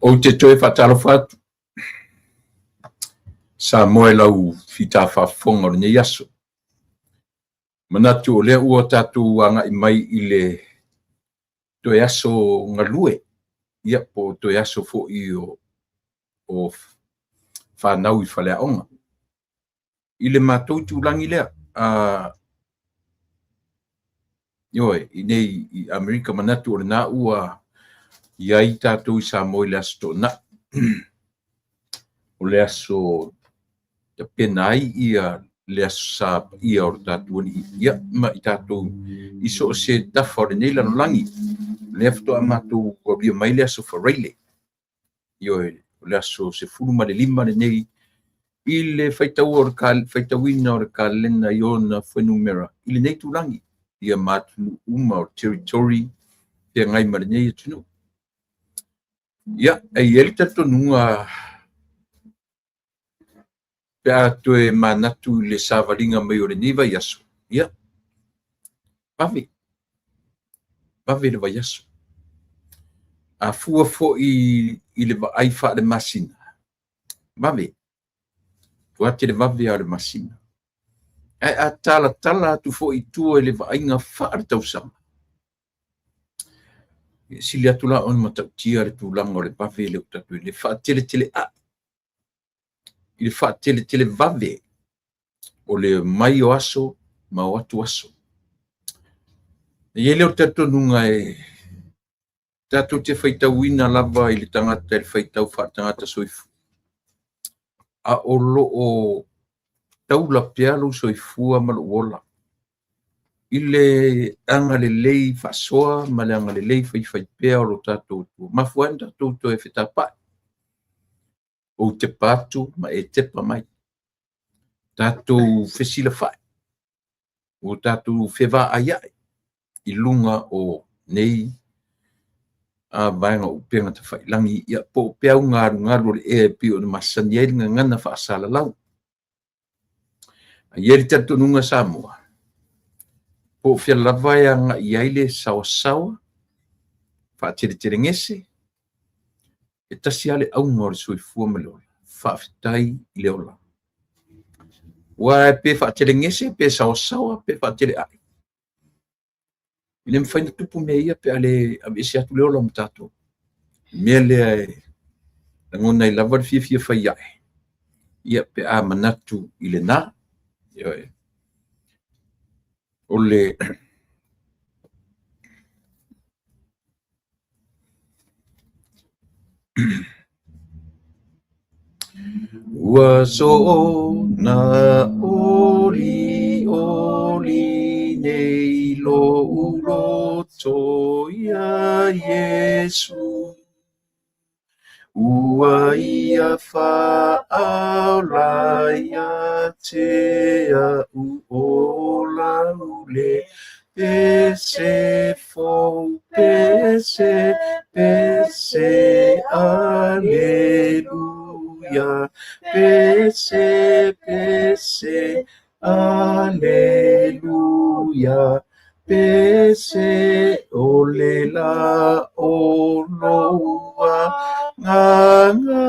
Ou te toe faatalofa atu Samoa i lau fita faafofoga o lenei aso. Manatu o lea ua tatou agai mai i le toe aso galue, ia po o toe aso foi o fanau i faleaoga. I le matou itulagi lea, ioe, i nei i Amerika, manatu o lena ua i ai tatou i Samoa i le Aso Toonai, o le aso tapena ai ia le Aso Sa paia o le tatou Alii, ia ma i tatou i so o se tafa o lenei lalolagi. O lea faatoa matou aulia mai le Aso Faraile, ioe, o le aso 15 lenei i le faitauina o le kalena i ona fuainumera i lenei itulagi, ia ma atunuu uma o territory feagai ma lenei atunuu. Ia, e i ai le talitonuga pe a toe manatu i le savaliga mai o lenei vaiaso, ia, vave, vave le vaiaso. A fua foi i le vaai faale-masina, vave, ua televave lava o le masina. Ae a talatala atu foi i tua i le vaaiga faale-tausaga, e sili atu la ona matautia le tulaga o le vave lea ua tatou i ai, le faateleteleai, i le faateletelevave o le omai o aso ma o atu aso. E i ai le talitonuga e tatou te faitauina lava i le tagata i le faitau faale-tagata soifua, a o lo o taula pea lou soifua ma lou ola i le agalelei faasoa ma le agalelei faifaipea o lo tatou Atua. Mafua ai ona tatou toe fetapai, ou tepa atu ma e tepa mai, tatou fesilafai, ua tatou fevaaiai i luga o nei vaega o upega tafailagi, ia po o peau galugalu o le ea e pei ona masani ai le gagana faasalalau. E i ai le talitonuga Samoa, po o fea lava e agai i ai le saoasaoa, faateletelegese, e tasi lava le auga o le soifua ma le ola, faafetai i le ola. Aua pe faatelegese pe saoasaoa pe faateleai, e le mafai ona tupu mea ia pe a le aveese atu le ola ma tatou. O le mea lea e lagona ai lava le fiafia fai ae, ia pe a manatu i lena. Ioe. O le Ua soona olioli nei lou loto iā Iesu, Ua ia faaola ia te a'u o lau le pese fou, pese, pese, aleluia, pese, pese, aleluia, pese o le la o lou agaga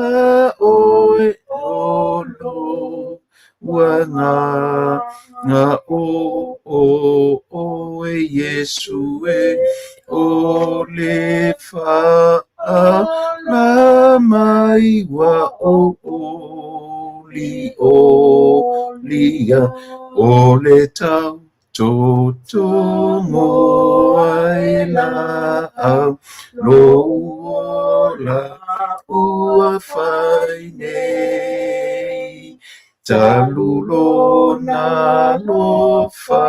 ʻoe o lou agaga o ʻoe Iesu e o le faaola mai ua olioli o le tau totogo ai laau lou ola ua fai nei talu lona alofa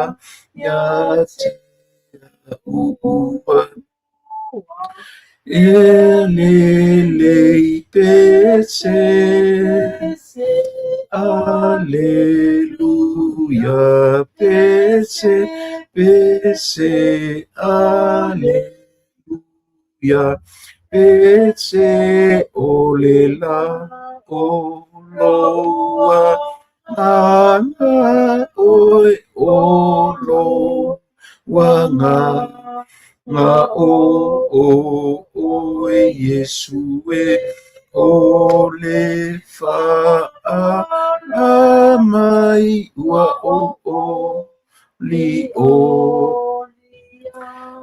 ia te a'u ua E lelei pese, aleluia, pese, pese, aleluia, pese o le la o lou agaga ʻoe o lou agaga. ga o o oe Iesu e o le faaola mai ua o o li o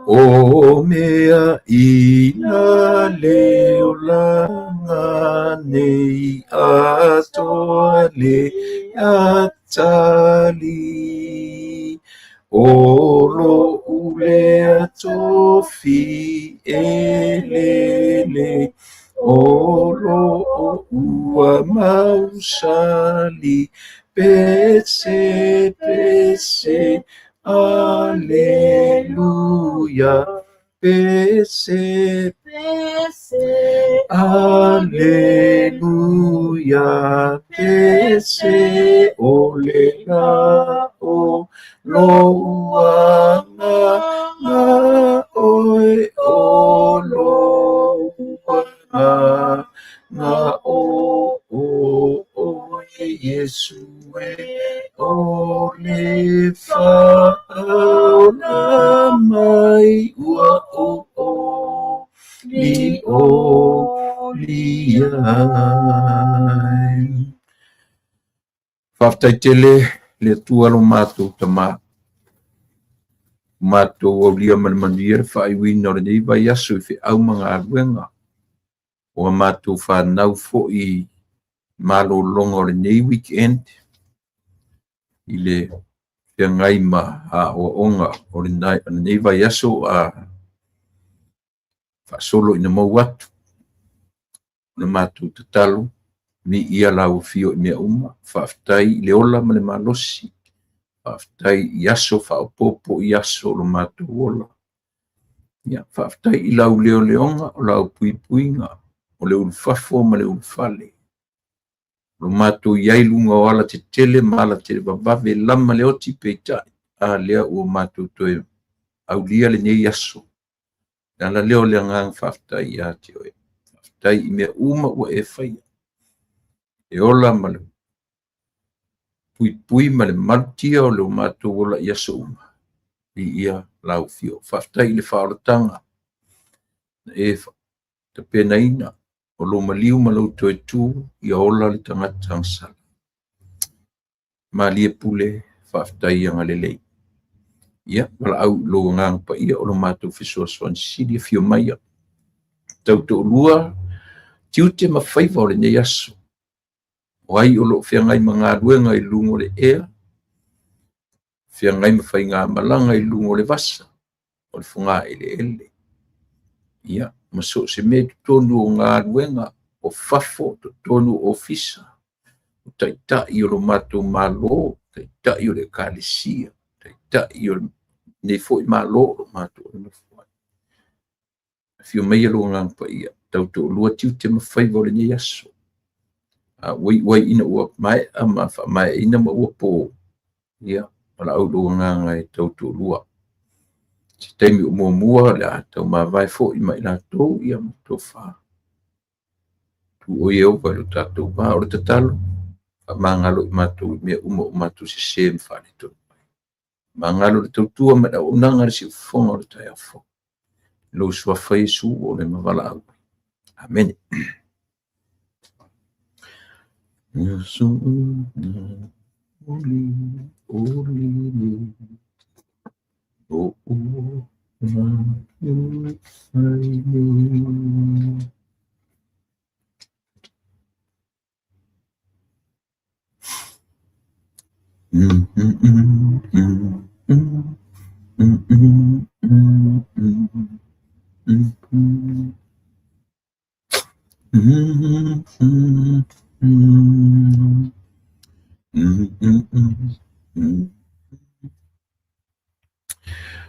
o mea i na le olaga nei atoa le atali o lo'u lea tofi e lelei o loo ua mausali pese pese Aleluia pese Pese Aleluia pese o le la o lou agaga oe o lou agaga o o oe Iesu e o le faaola mai ua o o li o li ai. Faafetai tele le Atua lo matou Tama, matou aulia ma le manuia le faaiuina o lenei vaiaso i feau ma galuega, o a matou fanau foi malologa o lenei weekend i le feagai ma aoaoga o lenei vaiaso a faasolo ina mou atu. O le matou tatalo, viia lau afio i mea uma, faafetai i le ola ma le malosi, faafetai i aso faaopoopo i aso o lo matou ola. Ia, faafetai i lau leoleoga, o lau puipuiga, o le ulufafo ma le ulufale. O lo matou i ai i luga o alatetele ma alatelevavave lama le oti peitai, a lea ua matou toe aulia lenei aso. Le ala lea o le agaga faafetai ia te oe. Faafetai i mea uma ua e faia. E ola ma le puipui ma le malutia o lo matou ola i aso uma. Viia lau afio. Faafetai i le faaolataga na e tapenaina o lou maliu ma lou toe tu ia ola le tagata agasala. Malie pule, faafetai agalelei. Ia, valaau i lou agaga paia o lo matou fesoasoani sili afio maia. Tautoalua tiute ma faiva o lenei aso. O ai o lo o feagai ma galuega i luga o le ea, feagai ma faigamalaga i luga o le vasa, o le fogaeleele. Ia, ma so o se mea i totonu o galuega, o fafo, totonu o ofisa, o taitai o lo matou Malo, taitai o le Ekalesia, taitai o lenei foi Malo o lo o matou nonofo ai. Afio maia lou Agaga Paia, tautoalua tiute ma faiva o lenei aso. A ua iu ai ina ua maea ma faamaeaina ma ua po, ia, valaau i lou agaga e tautoalua. Se taimi o muamua o le a taumavae foi ma i latou, ia ma tofa. Tu o Ieova i lo tatou va. O le tatalo, faamagalo i matou i mea uma ua matou sese ma faaletonu ai. Magalo le tautua ma le auaunaga a le siufofoga o le taeao fou. I lou suafa Iesu o le mavalaau. Amene.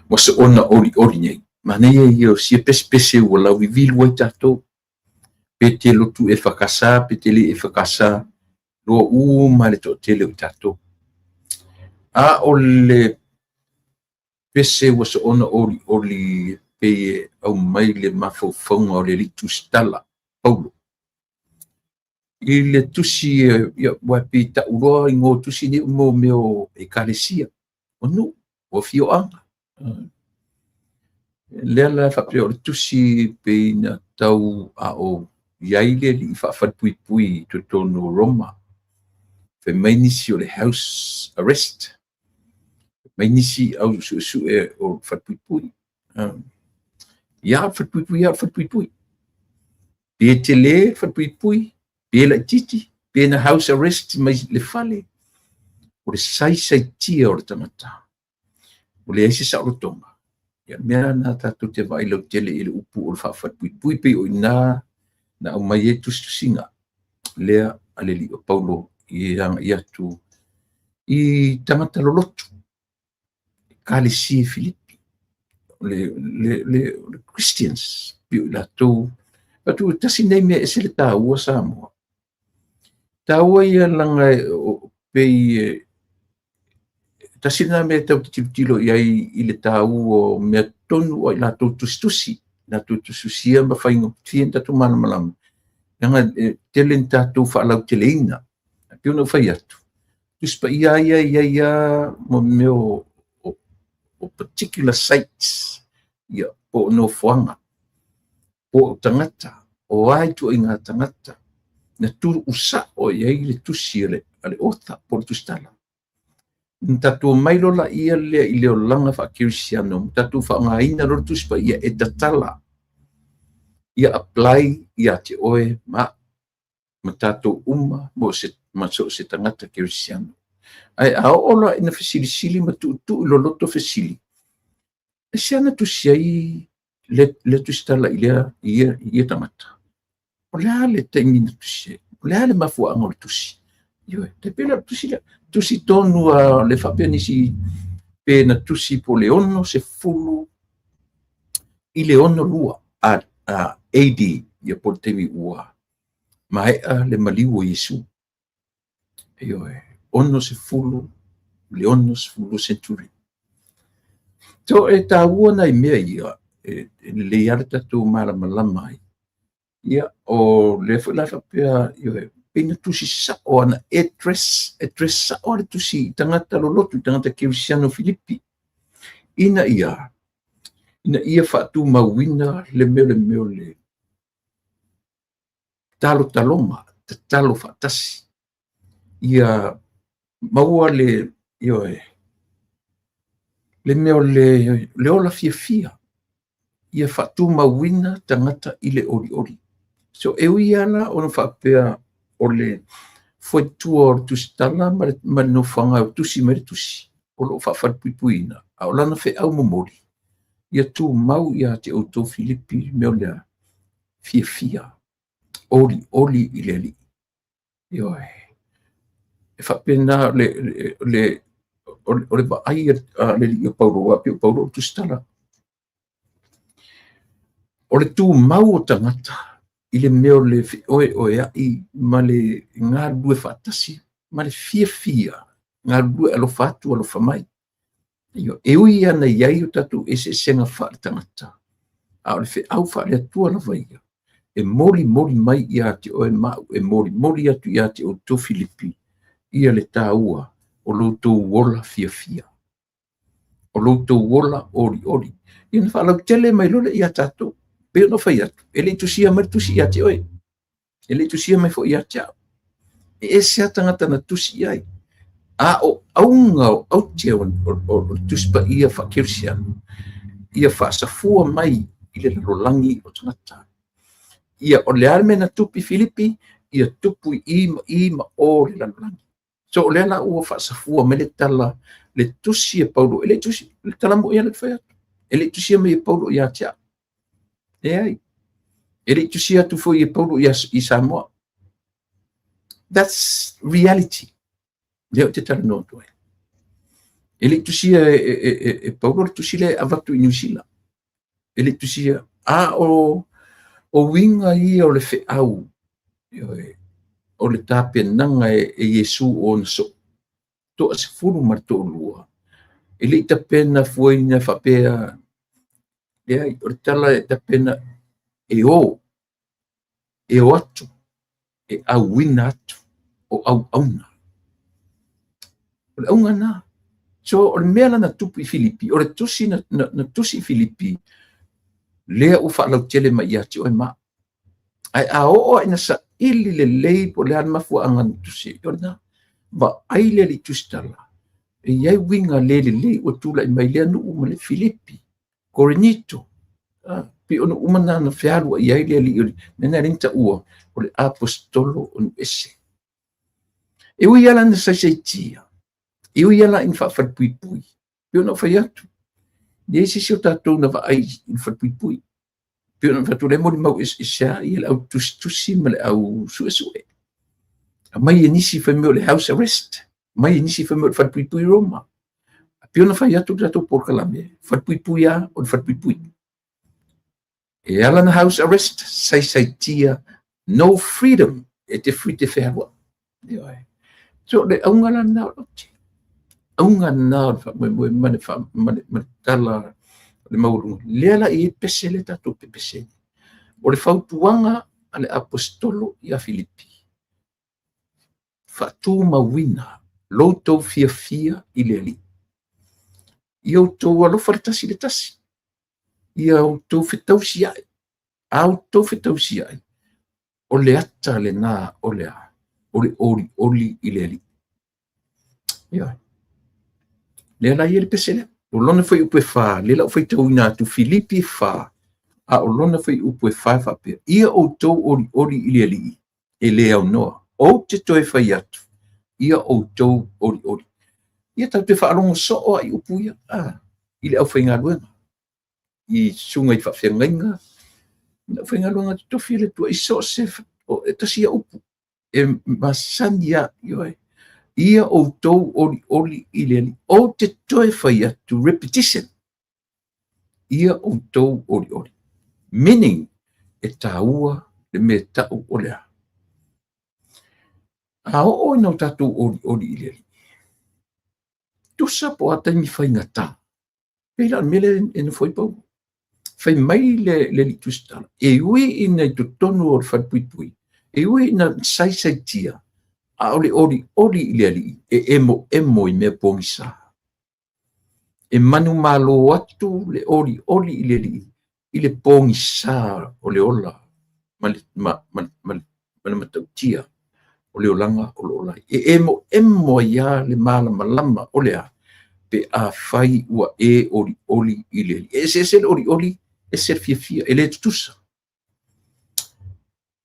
Ua soona olioli nei. Manaia ia o sia pesepese ua lauivilu ai tatou. Pe te lotu EFKS, pe te le EFKS, loa uma le toatele o i tatou. A o le pese ua soona olioli pei e aumai le mafaufauga o le alii tusitala, Paulo. I le tusi, ia, ua pei tau loa igoa o tusi nei mo mea o ekalesia, o nuu, o afioaga. Lea la faapea o le tusi pei na tau a o i ai le alii faafalepuipui i totonu o Roma. Fai mai nisi o le house arrest, fai mai nisi au suesue o le falepuipui. Ia, o le falepuipui lava o le falepuipui. Pe tele le falepuipui, pe laitiiti, pe na house arrest mai le fale, o le saisaitia o le tagata ua leai se saolotoga. Ia, o le mea lena tatou te vaai lautele i le upu o le faafalepuipui, pei o i ina na aumai ai tusitusiga lea a le alii o Paulo i agai atu i tagata lolotu, Ekalesia i Filipi, o le Christians, pei o i latou. Atu tasi lenei mea e ese le taua Samoa. Taua ia leaga pei tasi lena mea tatou te tilotilo i ai i le taua o mea tonu a i latou tusitusi, latou tusitusia ma faigofie ona tatou malamalama, leaga e tele ina tatou faalauteleina. E pei ona ou fai atu, Tusi Paia lava ia e i ai lava mo mea o particular sites, ia, po o nofoaga, po o tagata, o a ituaiga tagata na tuusao i ai le tusi a le author po o le tusitala. Ona tatou omai loa lea i le olaga faakerisiano, ma tatou faaaogaina loa le Tusi Paia e tatala, ia apply ia te oe ma au, ma tatou uma ma so o se tagata kerisiano. Ae a oo loa ina fesilisili ma tuutuu loloto fesili, aisea na tusi ai le tusitala i lea i ia tagata? O le a le taimi na tusi ai? O le a le mafuaaga o le tusi? Ioe, tai pei la o le tusi lea, tusi tonu lava le faapea nisi pe na tusi po o le 60 i le 62 AD, ia po o le taimi ua maea le maliu o Iesu. Ioe, 60 le 62 century. So e taua nai mea ia, e lelei lava le tatou malamalama ai. Ia, o lea foi la faapea, ioe, pei na tusi sao lava, na address, address sao le tusi i tagata lolotu, i tagata kerisiano Filipi, ina ia faatumauina le mea o le talotaloga, tatalo faatasi, ia maua le, ioe, le mea o le ola fiafia, ia faatumauina tagata i le olioli. So e ui lava la ona faapea o le fuaitua o le tusitala ma le nofoaga e tusi mai le tusi, o lo o faafalepuipuiina, a o lana feau momoli, ia tumau ia te outou Filipi le mea o le fiafia, olioli i le Alii. Ioe. E faapena o le vaai a le alii o Paulo, aua pei o Paulo o le tusitala. O le tumau o tagata i le mea o le feoeoeai ma le galulue faatasi ma le fiafia, galulue alofa atu alofa mai. E ui lava na i ai o tatou eseesega faaletagata, a o le feau faale-Atua lava ia, e molimoli mai ia te oe ma au, e molimoli atu ia te outou Filipi, ia le taua o lo outou ola fiafia, o lo outou ola olioli. Ia na faalautele mai loa lea ia tatou. Pei ona fai atu, e le i tusia mai le tusi ia te oe, e le i tusia mai foi ia te au. E ese lava tagata na tusi i ai. A o auga o aute o le Tusi Paia faakerisiano, ia faasafua mai i le lalolagi o tagata. Ia, o le a le mea na tupu i Filipi, ia tupu i i ma i ma o le lalolagi. So o lea la ua faasafua mai le tala, le tusi e Paulo, e le i tusi, le tala moni lava lea e fai atu, e le i tusia mai e Paulo ia te au. Leai. E le i tusia atu foi e Paulo i Samoa. That's reality. Lea ou te talanoa atu ai. E le i tusia e Paulo le tusi lea e avatu i Niu Sila. E le i tusia. A o uiga ia o le feau, o le tapenaga e Iesu o ona soo, 12, e le i tapena fuaina faapea, leai, o le tala e tapena e o, e o atu, e auina atu, o auauna. O le auga lena. So, o le mea la na tupu i Filipi, o le tusi na tusi i Filipi, Lea ua faalautele mai ia te oe ma au. Ae a oo ina saili lelei po o le a le mafuaaga na tusi ai, o lena, vaai le alii tusitala, e i ai uiga le lelei ua tulai mai lea nuu ma le Filipi, Korinito, pei o nuu uma na na fealuai ai le alii o le mea lena e ala ai ona taua o le aposetolo o nuu ese. E ui lava la ina saisaitia, e ui lava la ina faafalepuipui, pei ona ou fai atu, e leai se isi o tatou na vaai i le falepuipui. Pei ona ou fai atu, o lea e molimau eseese lava le au tusitusi ma le au suesue. Aumai e nisi fai mai o le house arrest, aumai e nisi fai mai o le falepuipui Roma. Pei ona fai atu le tatou polokalame, falepuipui lava o le falepuipui. E ala na house arrest, saisaitia, no freedom, e te free te fealuai. Ioe. So le auga la lena o le auga lena o le faamoemoe ma le, ma le, ma le tala o le maualuga. Lea la e i ai pese lea tatou pepese ai. O le fautuaga a le aposetolo ia Filipi, faatumauina lo outou fiafia i le Alii. Ia outou alofa le tasi i le tasi. Ia outou fetausiai. A outou fetausiai, o le ata lena o le a? O le olioli i le Alii. Ioe. Lea la e i ai le pese lea. O lona fuaiupu e 4, lea la ua faitauina atu Filipi 4, a o lona fuaiupu e 4 e faapea, ia outou olioli i le Alii, e le aunoa. Ou te toe fai atu, ia outou olioli. Ia tatou te faalogo soo lava i upu ia, i le aufaigaluega, i susuga i faafeagaiga, le aufaigaluega totofi a le Atua i so o se, e tasi ia upu, e masani lava, ioe, ia outou olioli i le Alii. Ou te toe fai atu, repetition, ia outou olioli. Meaning, e taua le mea e tau o le a? A oo ina o tatou olioli i le Alii, tusa po o a taimi faigata, pei la o le mea lea e nofo ai Paulo. Fai mai le alii tusitala, e ui ina i totonu o le falepuipui, e ui ina saisaitia, a o le olioli i le Alii e emoemo i mea pogisa. E manumalo atu le olioli i le Alii i le pogisa o le ola ma le, ma, ma, ma, ma le matautia o le olaga o lo o ola ai. E emoemo ai lava le malamalama o le a? Pe afai ua e olioli i le Alii. E eseese le olioli, ese le fiafia, e le tutusa.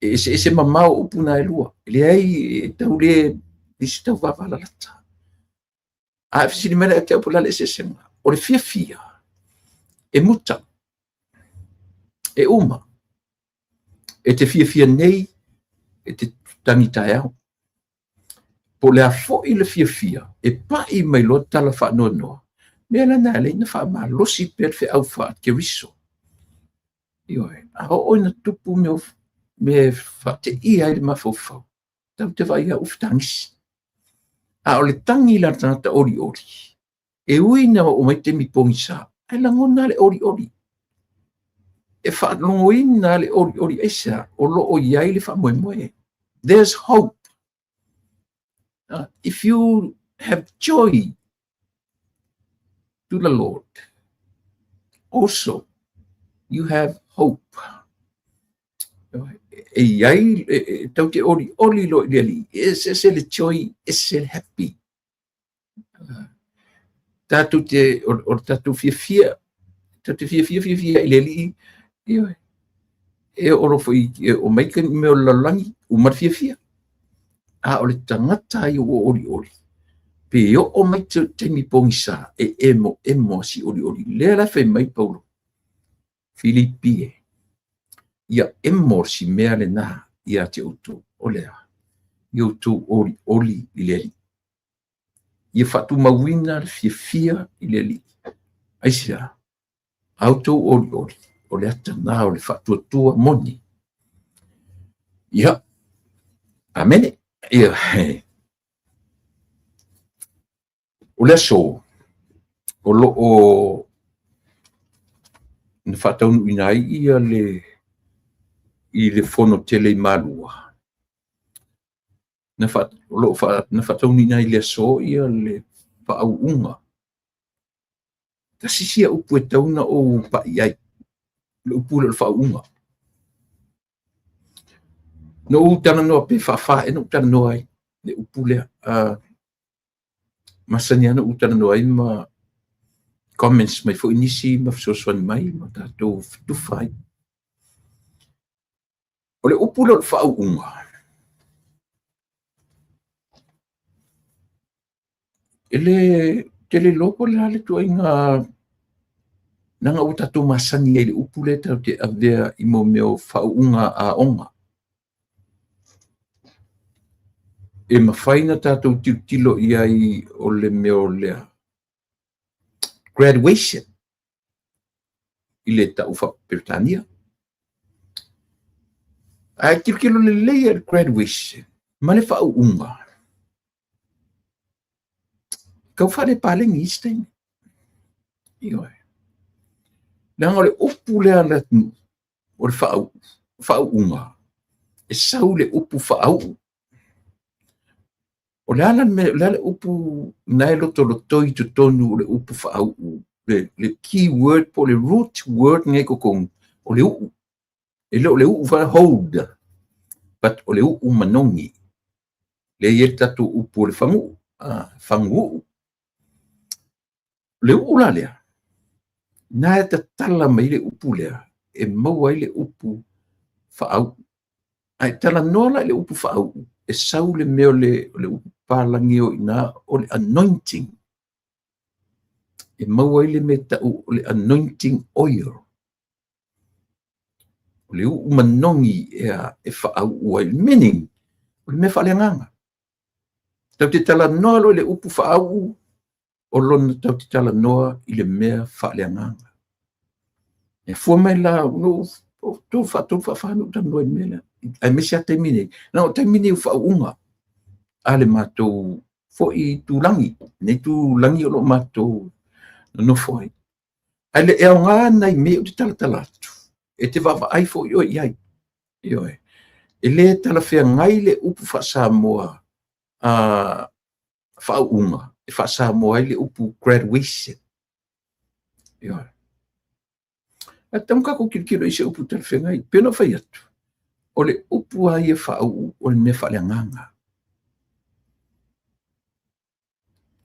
E eseese mamao upu na e lua. E leai, e tau le isi tau vavalalata. A e fesili mai la ia te au po o le a le eseesega, o le fiafia e muta, e uma. E te fiafia nei, e te tangi taeao. Po o le a foi le fiafia, e pai mai loa tala faanoanoa. Mea la na e ala ai ona faamalosi pea le feau faa-Keriso. Ioe, a oo ina tupu mea, mea e faateia ai le mafaufau, tatou te vaai lava ua fetagisi. A o le tagi la a le tagata olioli, e ui ina oo mai taimi pogisa, ae lagona le olioli. E faalogoina le olioli aisea? O lo o i ai le faamoemoe. There's hope. If you have joy to the Lord, also you have hope. E i ai, e tau te olioli loa i le Alii, e eseese le joy, ese le happy. Tatou te, o le tatou fiafia, tatou te fiafia fiafia i le Alii, ioe, e oo loa foi, e oo mai ka mea o le lalolagi, uma le fiafia. A o le tagata ia ua olioli, pe oo mai te taimi pogisa, e emoemo si olioli. Lea la fai mai Paulo, Filipi e, ia emo si mea lena ia te outou, o le a? Ia outou olioli i le Alii. Ia faatumauina le fiafia i le Alii. Aisea? A outou olioli, o le ata lena o le faatuatua moni. Ia, amene. Ia, o le aso o lo o na faataunuuina ai ia le i le fono tele i Malua, na fa, o lo o fa, na faataunuuina ai i le aso ia le faauuga. Tasi sia upu e tatau ona ou pai ai. Le upu lea o le faauuga. Na ou talanoa pe faafa ea na ou talanoa ai le upu lea. Masani lava ona ou talanoa ai ma comments mai foi nisi ma fesoasoani mai ma tatou fetufa ai. O le upu lea o le faauuga, e le te le iloa po o le a le ituaiga leaga ua tatou masani ai i le upu lea tatou te avea i mea o faauuga aoga. E mafai ona tatou tilotilo i ai o le mea o lea graduation i le tau faa-Peretania. Ae tilotilo lelei i le graduation ma le faauuga, tau faalepaleni i isi taimi. Ioe. Leaga o le upu lea a le atunuu, o le faauuga, e sau le upu faauu. O le a la le mea, o le a le upu na e lotolotoi i totonu o le upu faauu, le key word po o le root word nei totonu, o le uu. E le o le uu foi hold, but o le uu manogi. Lea e i ai le tatou upu o le faguu, faguuu. O le uu la lea, na e tatala mai le upu lea, e maua ai le upu faauu. Ae talanoa la i le upu faauu, e sau le mea o le upu papalagi o i ina, o le anointing. E maua ai le mea tau o le anointing oil. O le uu manogi e faauu ai, meaning, o le mea faaleagaga. Tatou te talanoa loa i le upu faauu, o lona tatou te talanoa i le mea faaleagaga. E fua mai la, no, tolu faatolu faafa na ou talanoa i le mea lea. Aemaise lava taimi nei. Na o taimi nei o faauuga a le matou foi itulagi, lenei itulagi o lo o matou nonofo ai. Ae le aoga nai mea ou te talatala atu, e te vaavaai foi oe i ai. Ioe. E le talafeagai le upu faa-Samoa faauuga e faa-Samoa ai le upu graduation. Ioe. Ae tatau ona tatou tilotilo i se upu talafeagai. Pei ona ou fai atu, o le upu lava ia faauu o le mea faaleagaga.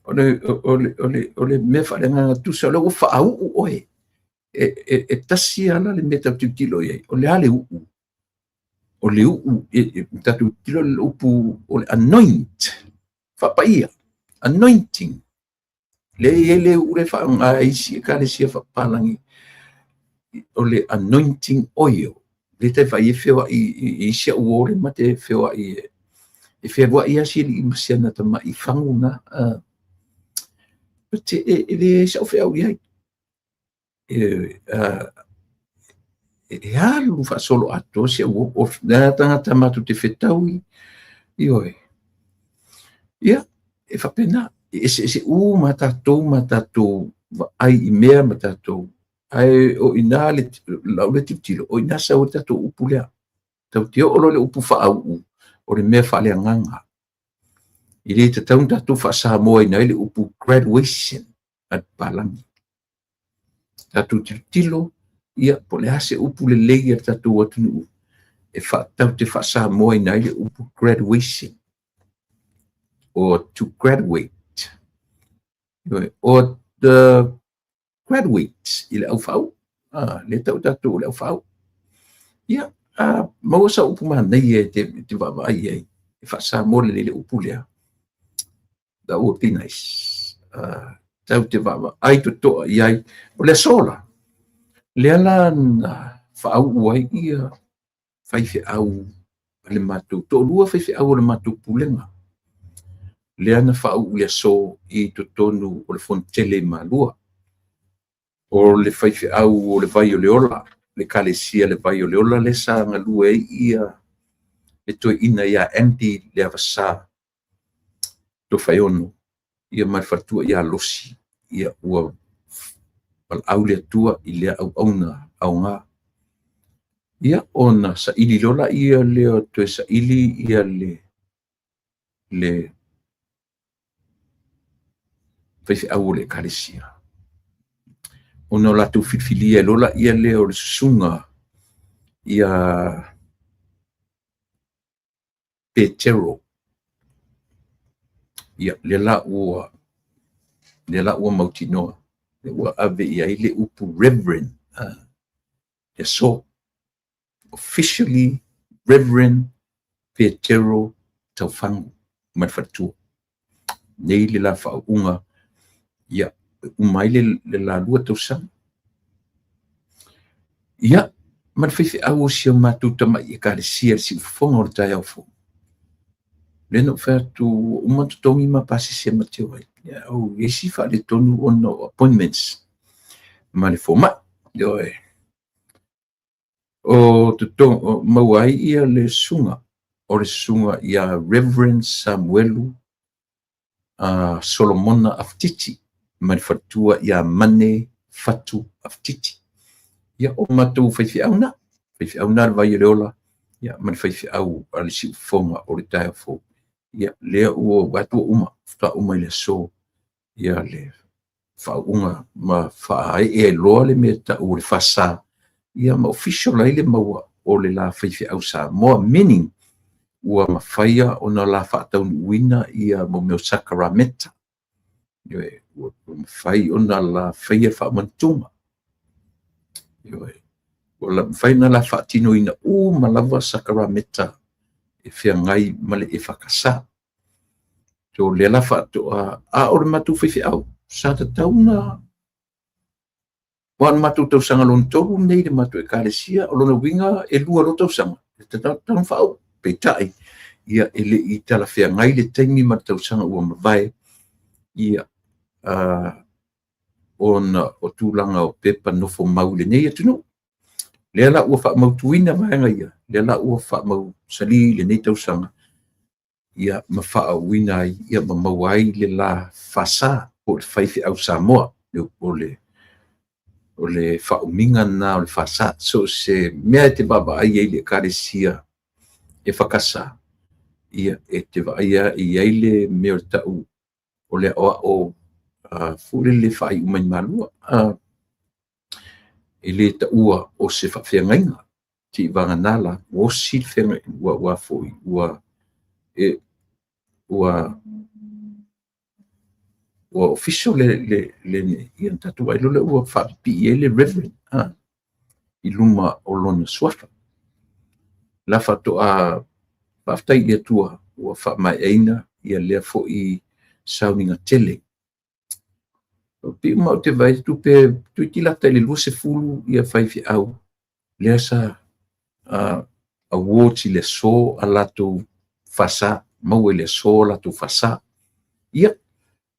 O le mea faaleagaga tusa o lea ua faauu oe. E tasi lava la le mea tatou tilotilo i ai, o le a le uu? O le uu, tatou tilotilo i le upu o le anoint, faapaia, anointing. Lea e i ai le uu lea e faaaoga e isi ekalesia faapapalagi, o le anointing oil. Lea e tai vaai e feoai i isi au uo lea ma te feoai e fealuai lava si alii ma si ana tamai fagu na. But e leai sau feau i ai. E alu faasoloatoa si au uo. O le tagata matou te fetaui, ioe. Ia, e faapena. E eseese uma tatou ma tatou vaai i mea ma tatou. Ae o i ina le lau lea tilotilo, o i ina sau ai le tatou upu lea. Tatou te oo loa i le upu faauu, o le mea faaleagaga. E le tatau ona tatou faasamoaina ai le upu graduation a le papalagi. Tatou tilotilo, ia, po o le a se upu lelei a le tatou atunuu e tatou te faasamoaina ai le upu graduation or to graduate or the graduates i le aufaau. Lea tau tatou o le aufaau. Ia, maua sau upu manaia e te vaavaai i ai e faasamoa lelei le upu lea. That would be nice. Tau te vaavaai totoa i ai. O le aso la, lea la na faauu ai ia faifeau a le matou, toalua faifeau o le matou pulega. Lea na faauu i le aso i totonu o le Fonotele i Malua. O le faifeau o le Vai o le Ola, le ekalesia le Vai o le Ola lea sa galue ai ia le toeaina ia Andy Leavasa Tofaeono, ia ma le faletua ia Losi, ia ua valaau le Atua i lea auauna aoga. Ia ona saili loa laia lea, toe saili ia le faifeau o le ekalesia. Ona o latou filifilia ai loa lea o le susuga ia Petero. Ia, lea la ua lea la ua mautinoa ua ave i ai le upu Reverend, le aso. Officially Reverend Petero Taufagu ma le faletua. Nei le la faauuga, ia, uma ai le la 2 tausaga. Ia, ma le faifeau o si o matou tamai ekalesia i le siufofoga o le taeao fou. Lea na ou fai atu ua uma totogi ma pasese ma te o ai. Ia, au i ai si faaletonu ona o appointments ma le fomai. Ioe. O totogi, maua ai ia le susuga, o le susuga ia Reverend Samuelu Solomona Afutiti ma le faletua ia Mane Fatu Afutiti. Ia, o matou faifeau na, faifeau na le vai o le ola, ia, ma le faifeau a le siufofoga o le taeao fou. Ia, lea ua atu ua uma, faatoa uma i le aso, ia le faauuga ma faaee ai loa le mea tau o le FASA, ia ma official ai le maua o le la faifeau Samoa, meaning ua mafai ona la faataunuuina ia mo mea o sakarameta. Ioe, ua mafai ona la faia faamantuga. Ioe, ua mafai ona la faatinoina uma lava sakarameta e feagai ma le EFKS. So lea la faatoa, a o le matou faifeau, sa tatau na aua o le matou tausaga lona 3 lenei i le matou ekalesia, o lona uiga e 2 loa tausaga, e tatau ona faauu. Peitai, ia e le i talafeagai le taimi ma le tausaga ua mavae, ia ona o tulaga o pepa nofo mau i lenei atunuu. Lea la ua faamautuina vaega ia, lea la ua faamausali i lenei tausaga, ia ma faaauuina ai, ia ma maua ai le la FASA po o le faifeau Samoa. O le faaumiga lena o le FASA. So se mea e te vaavaai ai i le ekalesia EFKS, ia e te vaaia e i ai le mea o le tau o le aoao foi lele faaiu mai malua. E le taua o se faafeagaiga, seivagana la ua osi le feagaiga, ua foi ua e ua ua official le ia tatou vaai loa ua faapipii ai le Reverend i luma o lona suafa. La faatoa faafetai i le Atua ua faamaeaina ia lea foi sauniga tele. Pei uma ou te vaai atu pe toeitiiti lata i le 20 ia faifeau lea sa awards i le aso a latou FASA, maua i le aso a latou FASA. Ia,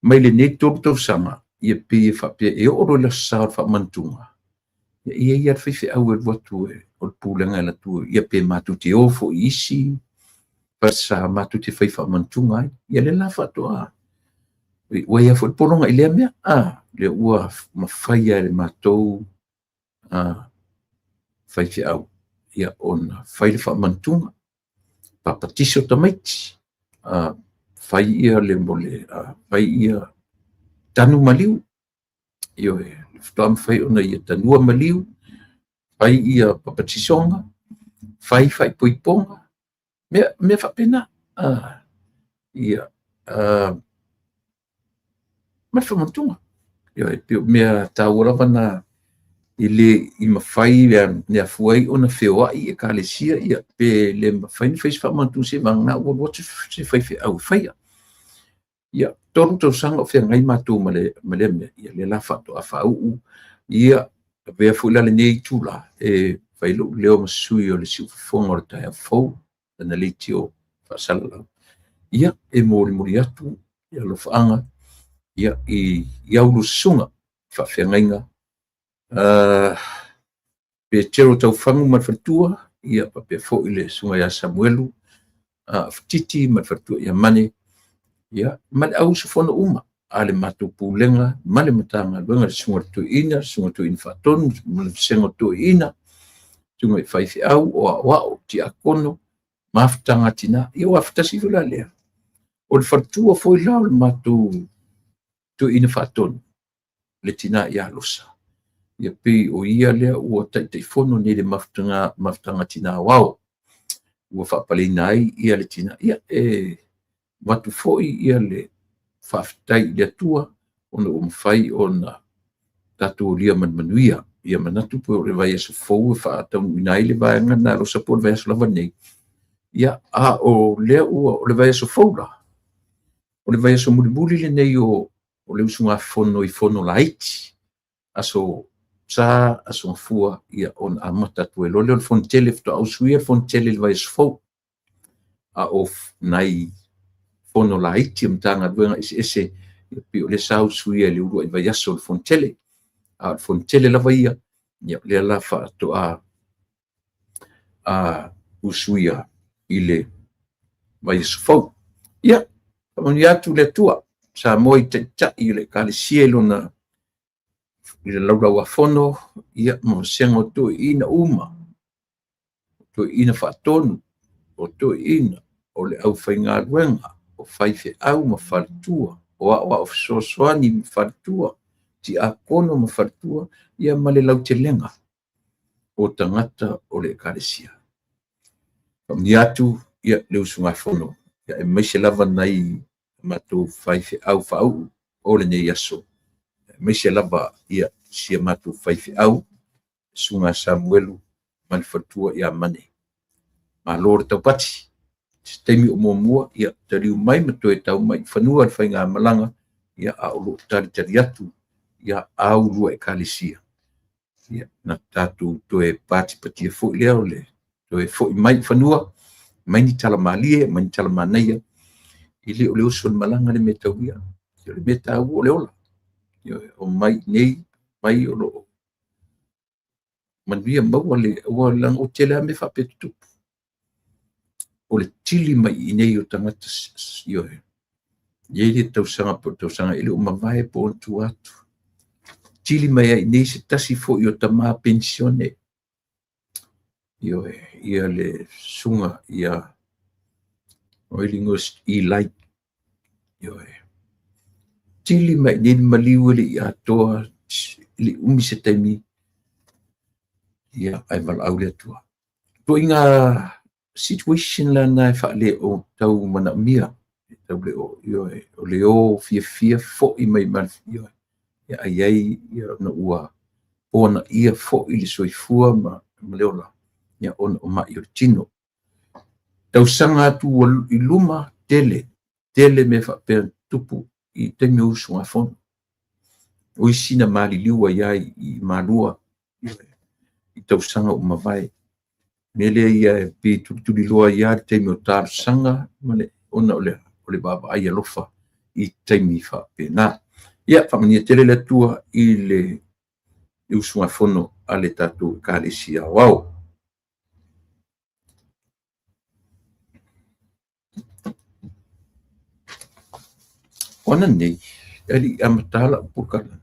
mai lenei 3 tausaga, ia pei e faapea e oo loa i le Aso Sa o le Faamanatuga, ia e i ai lava le faifeau e alu atu o le pulega e alu atu, ia pe matou te o foi i isi falesa matou te fai faamanatuga ai. Ia lea la faatoa ua i ai foi le pologa i lea mea, lea ua mafai lava e le matou faifeau ia ona fai le faamanatuga, papatiso tamaiti, fai ia le mole, fai ia tanu maliu, ioe, faatoa mafai ona ia tanua maliu, fai ia papatisoga, fai faaipoipoga, mea faapena. Ia, ma le faamanatuga. Ioe, pei o mea taua lava na e le i mafai le afua ai ona feoai ekalesia, ia pe le mafai ona fai se faamanatuga seivagana ua alu atu se faifeau e faia. Ia, 3 tausaga o feagai matou ma lea mea, ia lea la faatoa faauu, ia avea foi la lenei itula e fai lou leo ma sui o le siufofoga o le taeao fou, lana leitio faasalalau, ia e molimoli atu ia alofaaga ia i au susuga faafeagaiga Petero Taufagu ma le faletua, ia faapea foi le susuga ia Samuelu Fititi ma le faletua ia Mane, ia ma le au usufono uma a le matou pulega ma le Matagaluega, le susuga i le Toeaina, le susuga i le Toeaina Faatonu ma le vasega o Toeaina, susuga i faifeau, o aoao, tiakono, mafutaga a tina. Ia ua afatasi foi la lea, o le faletua foi la o le matou Toeaina Faatonu, le tina ia Losa. Ia pei o ia lea ua Taitaifono nei i le Mafutaga Tina Aoao ua faapaleina ai ia le tina. Ia e avatu foi ia le faafetai i le Atua ona ua mafai ona tatou aulia ma le manuia. Ia manatu po o le vaiaso fou e faataunuuina ai le vaega lena e alosa po o le vaiaso lava lenei. Ia, a o lea ua o le vaiaso fou la, o le vaiaso mulimuli lenei o le usugafono i fono laiti, Aso Sa, Aso Gafua, ia ona amata atu ai loa lea o le Fonotele, faatoa usuia le Fonotele i le vaiaso fou. A o nai fono laiti a Matagaluega eseese, e pei o lea sa usuia i le uluai vaiaso o le Fonotele. A o le Fonotele lava ia, ia o lea la faatoa usuia i le vaiaso fou. Ia, faamanuia atu le Atua Samoa i Taitai o le Ekalesia i lona i le Laulau-a-Fono, ia, ma vasega o toeaiina uma, toeaiina faatonu, o toeaiina, o le aufaigaluega, o faifeau ma faletua, o aoao fesoasoani ma faletua, tiakono ma faletua, ia ma le lautelega o tagata o le Ekalesia. Faamanuia atu ia le usugafono, aemaise lava nai matou faifeau faauu o lenei aso, aemaise lava ia si a matou faifeau, Susuga Samuelu ma le faletua ia Mane. Malo le taupati, se taimi o muamua, ia taliu mai ma toe tau mai i fanua le faigamalaga, ia a o lo o talitali atu ia a ulua Ekalesia, ia ona tatou toe patipatia foi lea o le toe foi mai i fanua, aumai ni tala malie, aumai ni tala manaia, e le o le oso i le malaga le mea tauia. O le mea taua o le ola. Ioe, omai i inei, omai o lo o manuia maua le aua leaga ua tele lava mea faapea e tutupu. O le tili mai i inei o tagata, ioe, e i ai le tausaga po o le tausaga e le o mavae po o ona tua atu, tili mai ai i inei se tasi foi o tama penisione, ioe, ia le susuga ia o ai le igoa Eli, ioe, tili mai i inei le maliu e le i atoa, e le i umi se taimi, ia, ae valaau le Atua. Ituaiga situation la na e faale o tau manaomia, e tau le o, ioe, o le o fiafia foi mai ma ioe, ia ae i ai ona ua ponaia foi le soifua ma le ola, ia ona o mai o le tino. Tausaga atu i luma, tele, tele mea faapea na tutupu i taimi o usugafono. O isi na maliliu ai lava i Malua i tausaga ua mavae. O le mea lea ia e pei e tulituliloa ai lava le taimi o talosaga ona o le vaavaai alofa i taimi faapena. Ia faamanuia tele le Atua i le usugafono a le tatou Ekalesia Aoao. O ananei, e le i amata lau polokalame,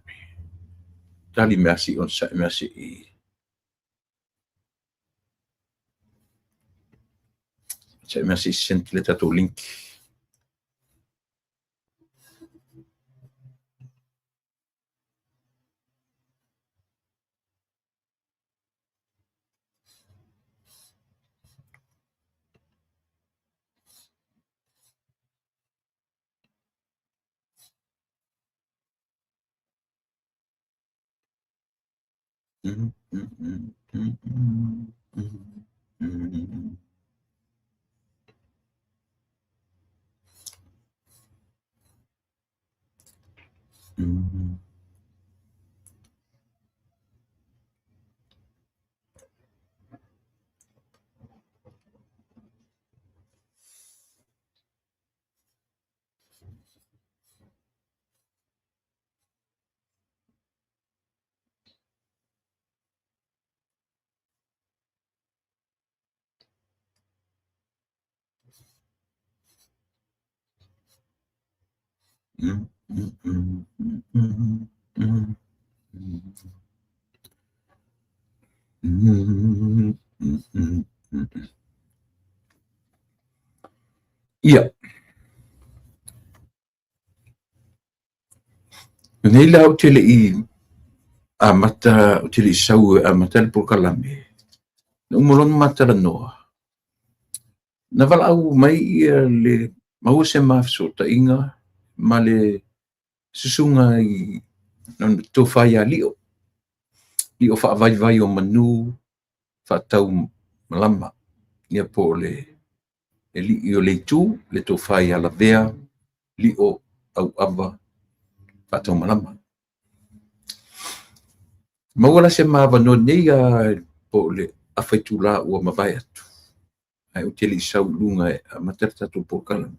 tali mai lava se i onosai mai se i send le tatou link. Ia. Nei la ou te le i Amata, ou te le i sau e amata le polokalame, na uma loa ona ma talanoa, na valaau mai ia le maua se ma fesootaiga ma le susuga i tofa ia Lio, Lio faavaivai o manu faatau malama, ia po o le alii o le itu, le tofa ia Lavea Lio Auava Faataumalama. Maua la se ma avanoa nei po o le afa itula ua mavae atu, ae ou te le i sau i luga e amata le tatou polokalame.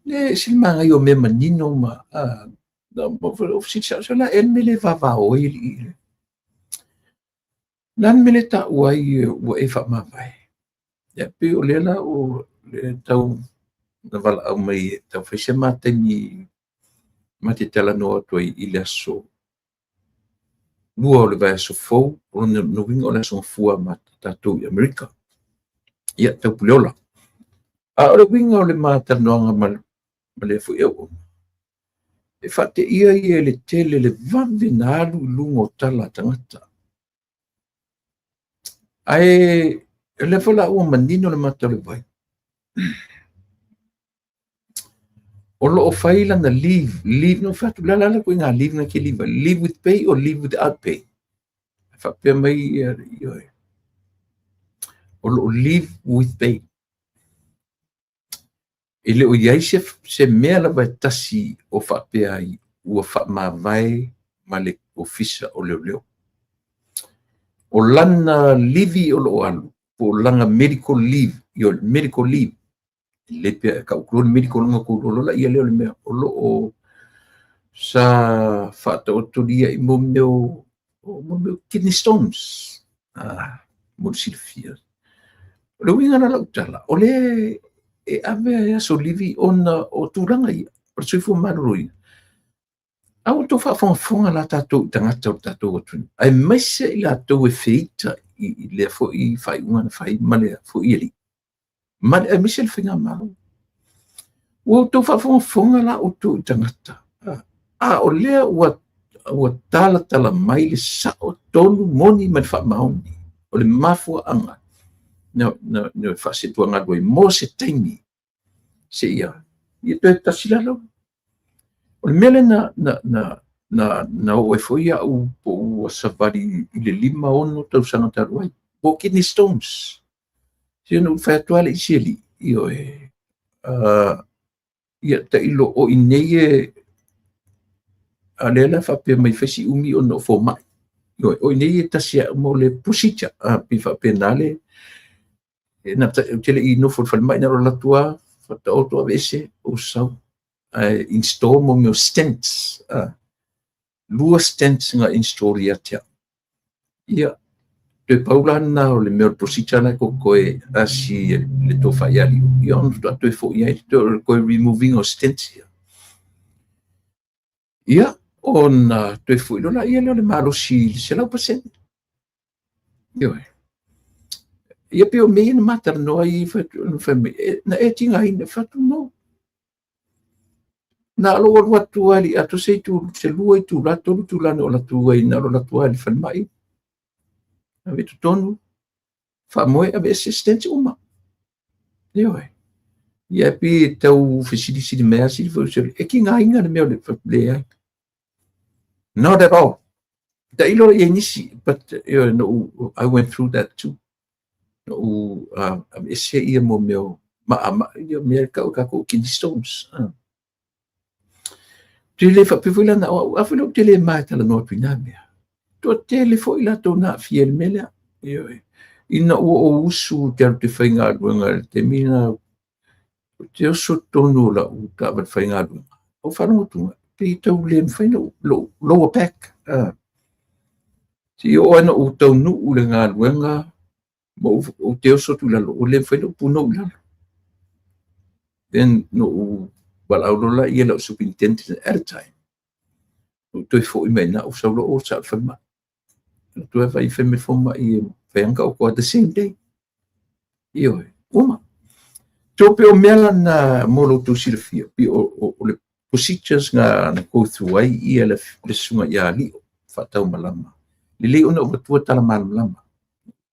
Le ese le manaia o mea manino ma fesili sao, o le a ea le mea le vavao ai alii le? Le a le mea le taua ai ua e faamavae? Ia pei o lea la o le tau na valaau mai e tau fai se ma taimi ma te talanoa atu ai i le aso 2 o le vaiaso fou, o lona uiga o le aso Gafua ma tatou i Amerika. Ia, Taupuleola. A o le uiga o le ma talanoaga ma lea foi auauna, e faateia ia i le tele le vave na alu i luga o tala a tagata. Ae o lea foi la ua manino le mata o le vai, o lo o fai lana leave, leave, no fai atu, le a le ituaiga leave na te leave ai, leave with pay or leave without pay? Faapea mai ia, ioe, o lo o leave with pay. E le o i ai se mea lava e tasi o faapea ai ua faamavae ma le Ofisa o Leoleo. O lana livi o lo o alu, po o lana medical leave, ioe, medical leave, le pea e tau atu le medical ona tou iloa loa lea o le mea o lo o sa faataotolia i mo mea o kidney stones, mo le silafia. O le uiga la o lau tala, o lea e ave e aso livi ona o tulaga ia, o le soifua maloloina. A ua outou faafogafoga la tatou i tagata o le tatou atunuu, aemaise i latou e feita i lea foi faaiuga na fai ma lea foi alii, ma le aemaise le faigamalo. Ua outou faafogafoga la outou i tagata, a o lea ua talatala mai le sao tonu moni ma le faamaoni o le mafuaaga na faasetuagalu ai mo se taimi seia ia toe tasi lalo. O le mea lea na oo ai foi au po ua savali i le 5-6 tausaga talu ai, po kidney stones. Se na ou fai atu lava le isi alii, ioe, ia tailo o i nei e, a lea la faapea mai fai si umi ona o fomai. Ioe, o i nei e tasi au mo le procedure, pei faapena le, na ou te le i nofo i le falemai, na alu atu lava, faataoto aveese, ou sau. Ae install mo mea o stents, 2 stents na install ia te au. Ia, toe pau la lena o le mea o le procedure la e totoe asi le tofa ia Lio, ia ona faatoa toe foi ai le toe removing o stents ia. Ia, ona toe foi loa lea o le malosi i le 100%. Ioe. Ia pei o mea ia na ma talanoa ai, fai mai, na e tigaina, fai atu, no. Na lou alu atu ai atu se itu, se 2 itula, 3 itula na ou alu atu ai, na alu atu ai i le falemai. Ave totonu, faamoe ave ese stents uma. Ioe. Ia pei tau fesilisili mai lava sili foi, e tigaina le mea o le leai. Not at all. Tailo i ai nisi, but you know, I went through that too. No, ave ese ia mo mea maama, ia mea tau tatou kidney stones. Te le faapea foi la na o au, a foi lou te le mae talanoa atu i nā mea. Toatele foi latou na aafia i le mea lea. Ioe. Ina ua ou usu te alu te faigaluega i le taimi na, te oso tonu o lau taavale faigaluega. Ou faalogo atu, pei tau le mafai na lou lower back. Se i oo ai na ou taunuu le galuega, ma ou te oso atu i lalo, ua le mafai na ou punou i lalo. Then na ou valaau loa la ia lau superintendent at a time. Ou toe foi mai na ou sau loa o sa o le falemai. Toe fai fai mai fomai e fai anga o koa the same day. Ioe, uma. So pe o mea la na mo lo tou silafia, pe o le procedures na go through ai ia le susuga ia Lio. faataumalama. Lelei ona ou avatua tala malamalama,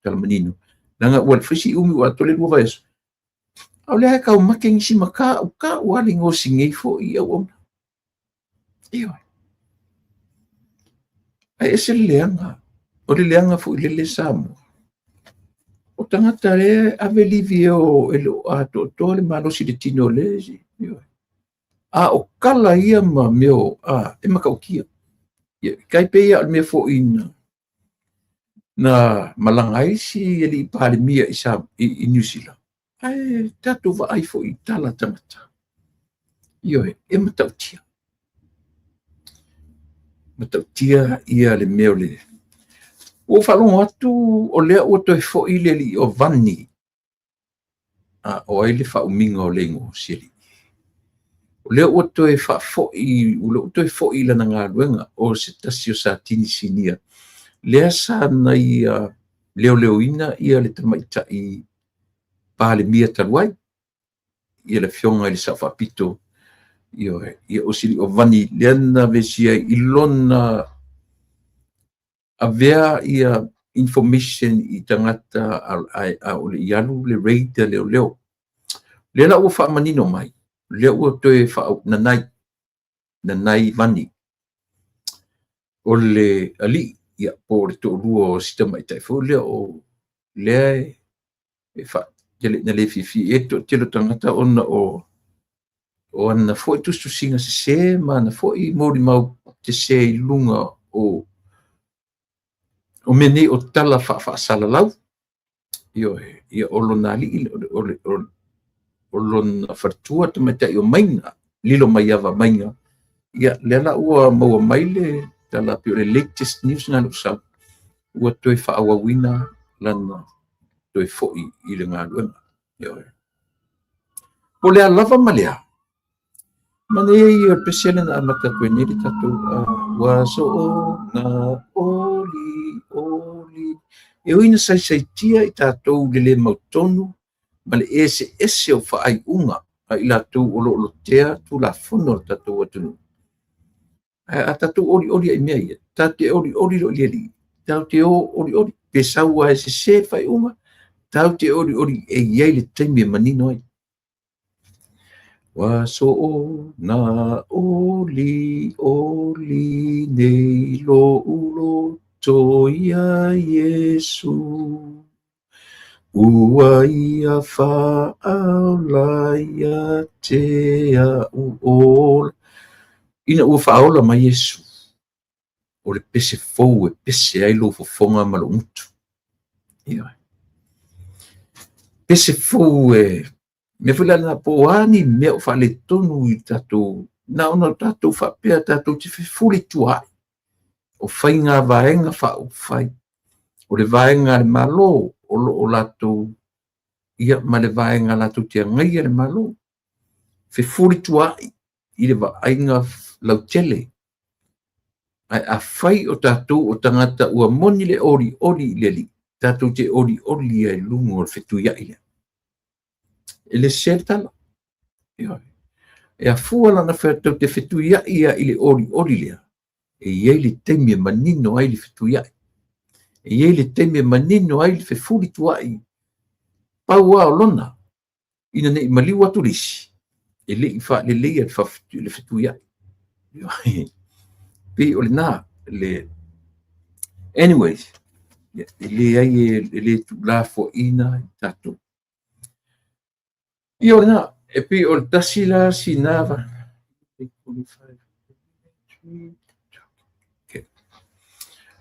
tala manino, leaga ua fai si umi ua atoa le 2 vaiaso, a o lea e taumate nisi ma ta'u lava le igoa o si nei foi i auauna. Ioe. Ae ese le leaga, o le leaga foi lele Samoa. O tagata e ave livi e o e le o atoatoa le malosi i le tino o le isi. Ioe. A o tala ia ma mea o, e matautia. Ia, tai pei lava o le mea foi na malaga ai si alii Palemia i Niu Sila, ae tatou vaai foi i tala a tagata. Ioe, e matautia. Matautia ia le mea o le... Ua ou faalogo atu o lea ua toe foi le alii o Vani. A o ai le faaumiga o le igoa o si alii? O lea ua toe faafoi, o lea ua toe foi i lana galuega o se tasi o Satini Sinia. Lea sa na ia leoleoina ia le tamaitai Palemia talu ai, ia le afioga i le Sao Faapito, ioe, ia o si alii o Vani, lea na vesia ai i lona avea ia information i tagata a o le i alu le raid a leoleo. Lea la ua faamanino mai, lea ua toe nanai, nanai Vani. O le alii, ia, po o le toalua o si tamaitai foi lea o lea e na le fiafia i ai le toatele o tagata ona o ana foi tusitusiga sese ma ana foi molimau sese i luga o mea nei o tala faafaasalalau. Ioe, ia o lona alii, o lona faletua tamaitai o Maiga, Lilo Maiava Maiga, ia lea la ua maua mai le tala pei o le latest news na lou sau, ua toe faaauauina lana toe foi i le galuega. Ioe. Po o le a lava ma le a, manaia ia o le pese lea na amata atu ai nei le tatou ua soona oli oli. E ui ina saisaitia i tatou i le le mautonu ma le eseese o faaiuga a i latou o lo o lotea Tulafono a le tatou atunuu. Ae a tatou olioli ai i mea ia, tatou te olioli loa i le Alii, tatou te o olioli, pe sau lava e sese le faaiuga, tatou te olioli e i ai le taimi e manino ai. Ua soona oli oli nei lo'u loto iā Iesu, ua ia faaola ia te a'u ola. Ina ua faaola mai Iesu, o le pese fou e pese ai lou fofoga ma lou gutu. Ioe. Pese fou e mea foi la lena, po o a ni mea o faaletonu i tatou, na ona tatou faapea tatou te fefulituaai, o faiga vaega faaupufai, o le vaega a le Malo o lo o latou, ia, ma le vaega latou te agaia le Malo, fefulituaai i le vaaiga lautele. Ae afai o tatou o tagata ua moni le olioli i le Alii, tatou te olioli ai i luga o le fetuiai lea. E le sese le tala. Ioe. E afua lana fai atu te fetuiai ia i le olioli lea, e i ai le taimi e manino ai le fetuiai. E i ai le taimi e manino ai le fefulituaai. Pau lava o lona, ina ne i maliu atu le isi, e le i faaleleia le fetuiai. Pei o lena le... Anyways, e leai e le tuulafoaiina i tatou. Ia o lena, e pei o le tasi la sina va.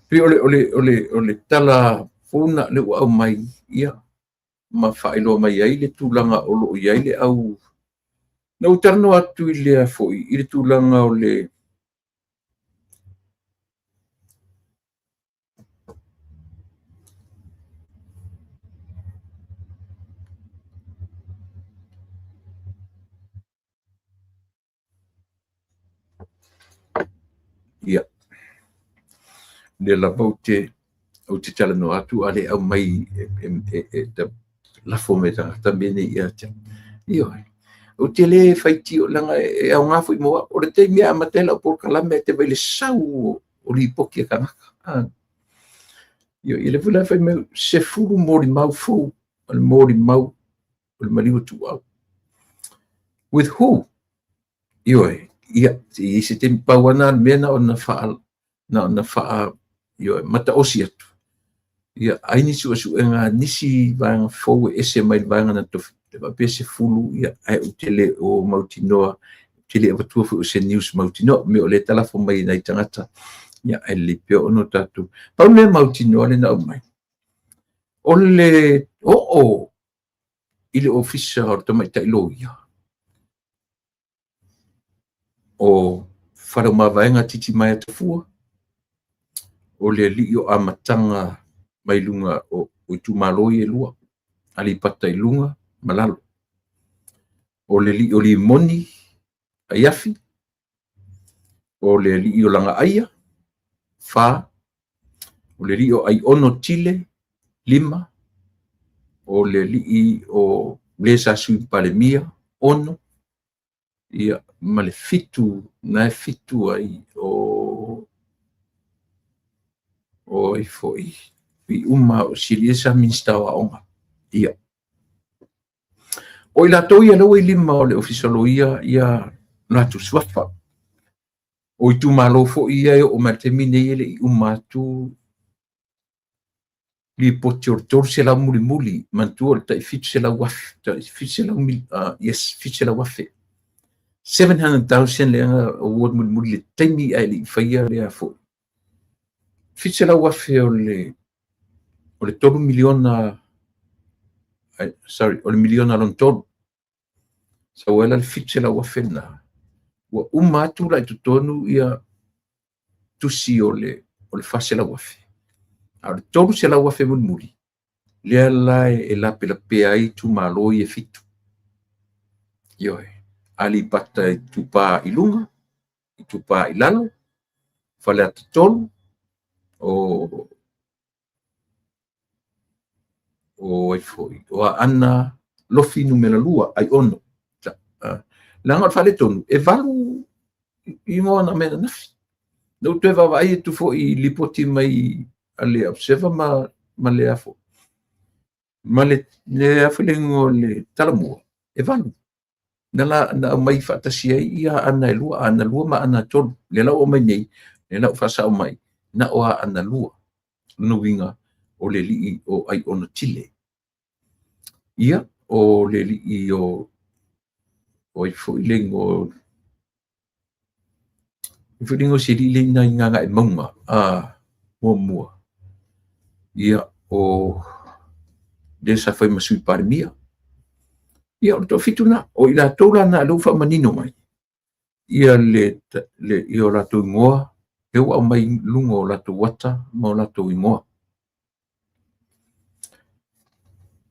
Pei o le tala fou lena lea ua aumai, ia, ma faailoa mai ai le tulaga o lo o i ai le au. Na ou talanoa atu i le foi, i le tulaga o le ia, lea lava ou te talanoa atu a le aumai e lafo mai e tagata mea nei ia te au. Ioe. Ou te le faitio leaga e aoga foi mo au. O le taimi e amata ai lau polokalame e te vaai i le sau o lipoti a tagata. Ia lea foi la fai mai 10 molimau fou o le molimau o le maliu ituau. With who? Ioe, ia, se i ai se taimi, pau lava na o le mea na ona faa, na ona faa, ioe, mataosi atu. Ia, ai ni suesuega a nisi vaega fou e ese mai le vaega na tofi, e faapea 10, ia, ae ou te le o mautinoa, ou te le avatua foi o se news mautinoa, mea o lea e talafo mai e nai tagata, ia, ae lelei pea ona o tatou. Pau le mea mautinoa lea na aumai, o le oo i le ofisa o le tamaitai loia, o Faleomavaega Titimaea Tafua, o le alii o amataga mai luga o itumalo ia e lua, Aleipata i luga ma lalo. O le alii o Limoni Aiafi, o le alii o Lagaaia, 4, o le alii o Aiono Tile, 5, o le alii o le sa Sui Palemia, 6, ia, ma le 7, na e 7 ai o ai foi, i uma o si sa Minista o Aoga. Ia. O i latou ia lea ua i lima o le Ofisa Loia ia latou suafa. O itumalo foi ia e oo mai le taimi nei e le i uma atu lipoti o le 300 mulimuli, manatua o le tai 700,000, tai 700, yes, 700,000. 700,000 lea na award mulimuli le taimi ae le i faia lea foi. 700,000 o le 3 miliona, sorry, o le miliona lona tolu. Sau ai la le 700,000 lena. Ua uma atu la i totonu ia tusi o le 400,000. A o le 300,000 mulimuli, lea la e lapelapea ai itumalo ia e 7. Ioe, Aleipata Itupa i luga, Itupa i lalo, Faleata 3, o ai foi, o Aana Lofi numera 2, Aiono. Leaga o le faaletonu, e 8 igoa na aumai ananafi. Na ou toe vaavaai atu foi i lipoti mai a le Observer ma le afo. Ma le afo le igoa o le Talamua, e 8. Na aumai faatasi ai ia Aana e 2, Aana 2 ma Aana 3. Lea la ua aumai nei, lea la ua faasao mai, na o Aana 2. Lona uiga o le alii o Aiono Tile. Ia, o le alii o ai foi le igoa foi le igoa o si alii lea i ina i Gagaemauga, muamua. Ia, o lea sa fai ma Sui Palemia. Ia, o le toafitu lena. O i latou la na lea ua faamanino mai ia le ia o latou igoa, lea ua aumai i luga o latou ata ma o latou igoa.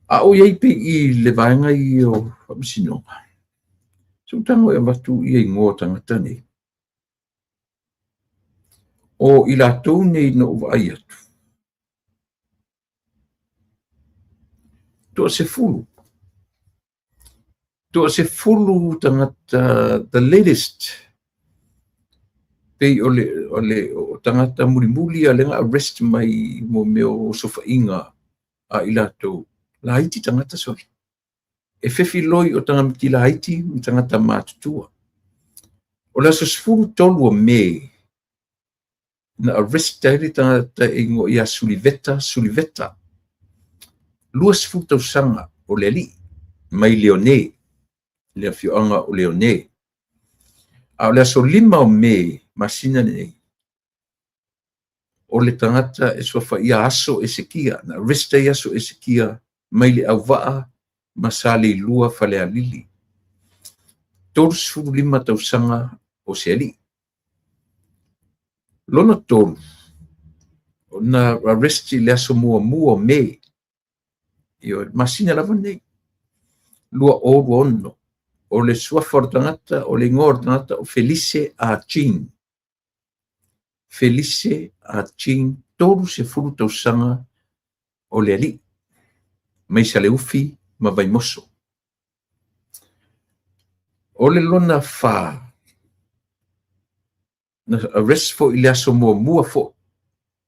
A o i ai pei i le vaega ia o faamasinoga, se ua tago e avatu ia igoa o tagata nei. O i latou nei na ou vaai atu, toa-10. Toa-10 tagata, the latest, pei o le tagata mulimuli a lea na arrest mai mo mea o osofaiga a i latou, laiti tagata sole. E fefiloi o tagamiti laiti ma tagata matutua. O le aso 13 o Me, na arrest ai le tagata e igoa ia Suliveta Suliveta, 20 tausaga o le alii, mai Leone, le afioaga o Leone. A o le aso 5 o Me, masina lenei, o le tagata e suafa ia Aso Esekia, na arrest ai Aso Esekia mai le Auvaa ma Saleilua Falealili. 35 tausaga o se alii. Lona tolu, na arrest i le aso muamua o Me, ioe, masina lava nei, 2026, o le suafa o le tagata, o le igoa o le tagata o Felice Aching. Felice Aching, 30 tausaga o le alii, mai Saleufi ma Vaimoso. O le lona 4, Na arrest foi i le aso muamua foi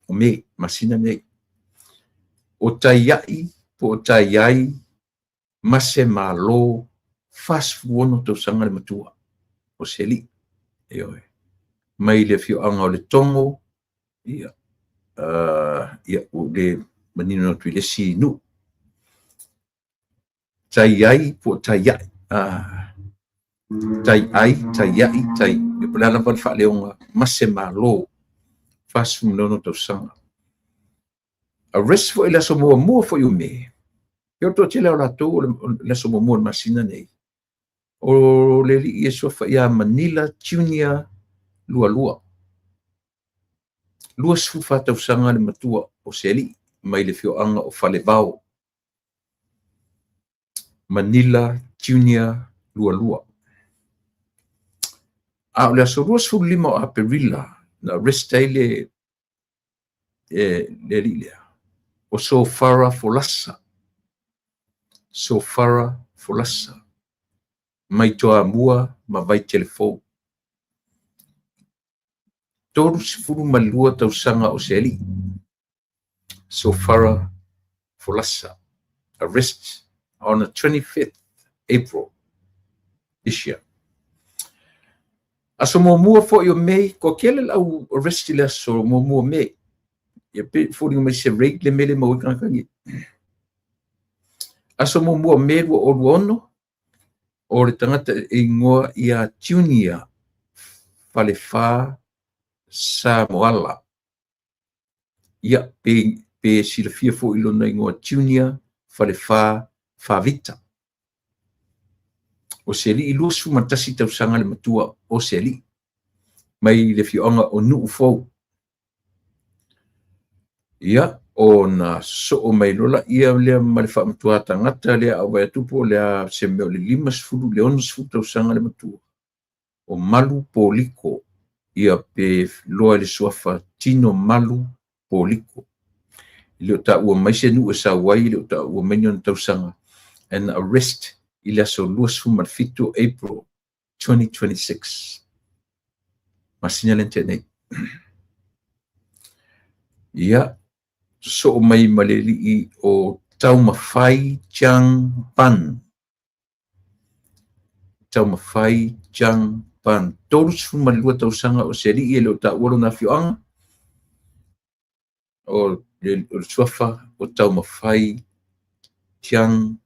o Me, masina nei. O Taiai po o Taiai Mase Malo, 46 tausaga le matua o se alii. Ioe. Mai le afioaga o Letogo, ia, ia ua ou le manino atu i le isi nuu. Taiai po o Taiai. Taiai, Taiai, Tai, ia po o le a lava le faaleoga, Mase Malo, 46 tausaga. Arrest foi i le aso muamua foi o Me, e o le toatele o latou o le aso muamua o le masina nei, o le alii e suafa ia Manila Junior Lualua. 24 tausaga le matua o se alii mai le afioaga o Falevao. Manila Junior Lualua. A o le aso 25 o Aperila na arrest ai le le alii lea, o Sofara Folasa. Sofara Folasa mai Toamua ma Vaitelefou. 32 tausaga o se alii. Sofara Folasa. Arrest on the 25th April this year. Aso muamua foi o Mei, kua kele le au arrest i le aso muamua o Mei. Ia pe foliga mai se raid le mele maua ai tagata nei. Aso muamua o Mei 2026, o le tagata e igoa ia Junior Falefa Samoala. Ia, pe silafia foi lona igoa Junior Falefa Favita. O se alii 21 tausaga le matua o se alii mai le afioaga o Nuufou. Ia, ona sosoo mai loa laia lea ma le faamatua tagata lea a ou vaai atu po o le a se mea o le 50 i le 60 tausaga le matua, o Malu Poliko, ia pe loa i le suafa Tino Malu Poliko. E le o taua mai se nuu e sau ai, e le o taua mai ni ona tausaga, and arrest i le aso 27 April 2026. Masina lea na tea nei. Ia, sosoo mai ma le alii o Taumafai Chang Pan. Taumafai Chang Pan. 32 tausaga o se alii e le o taua lona afioaga, o le suafa o Taumafai Chang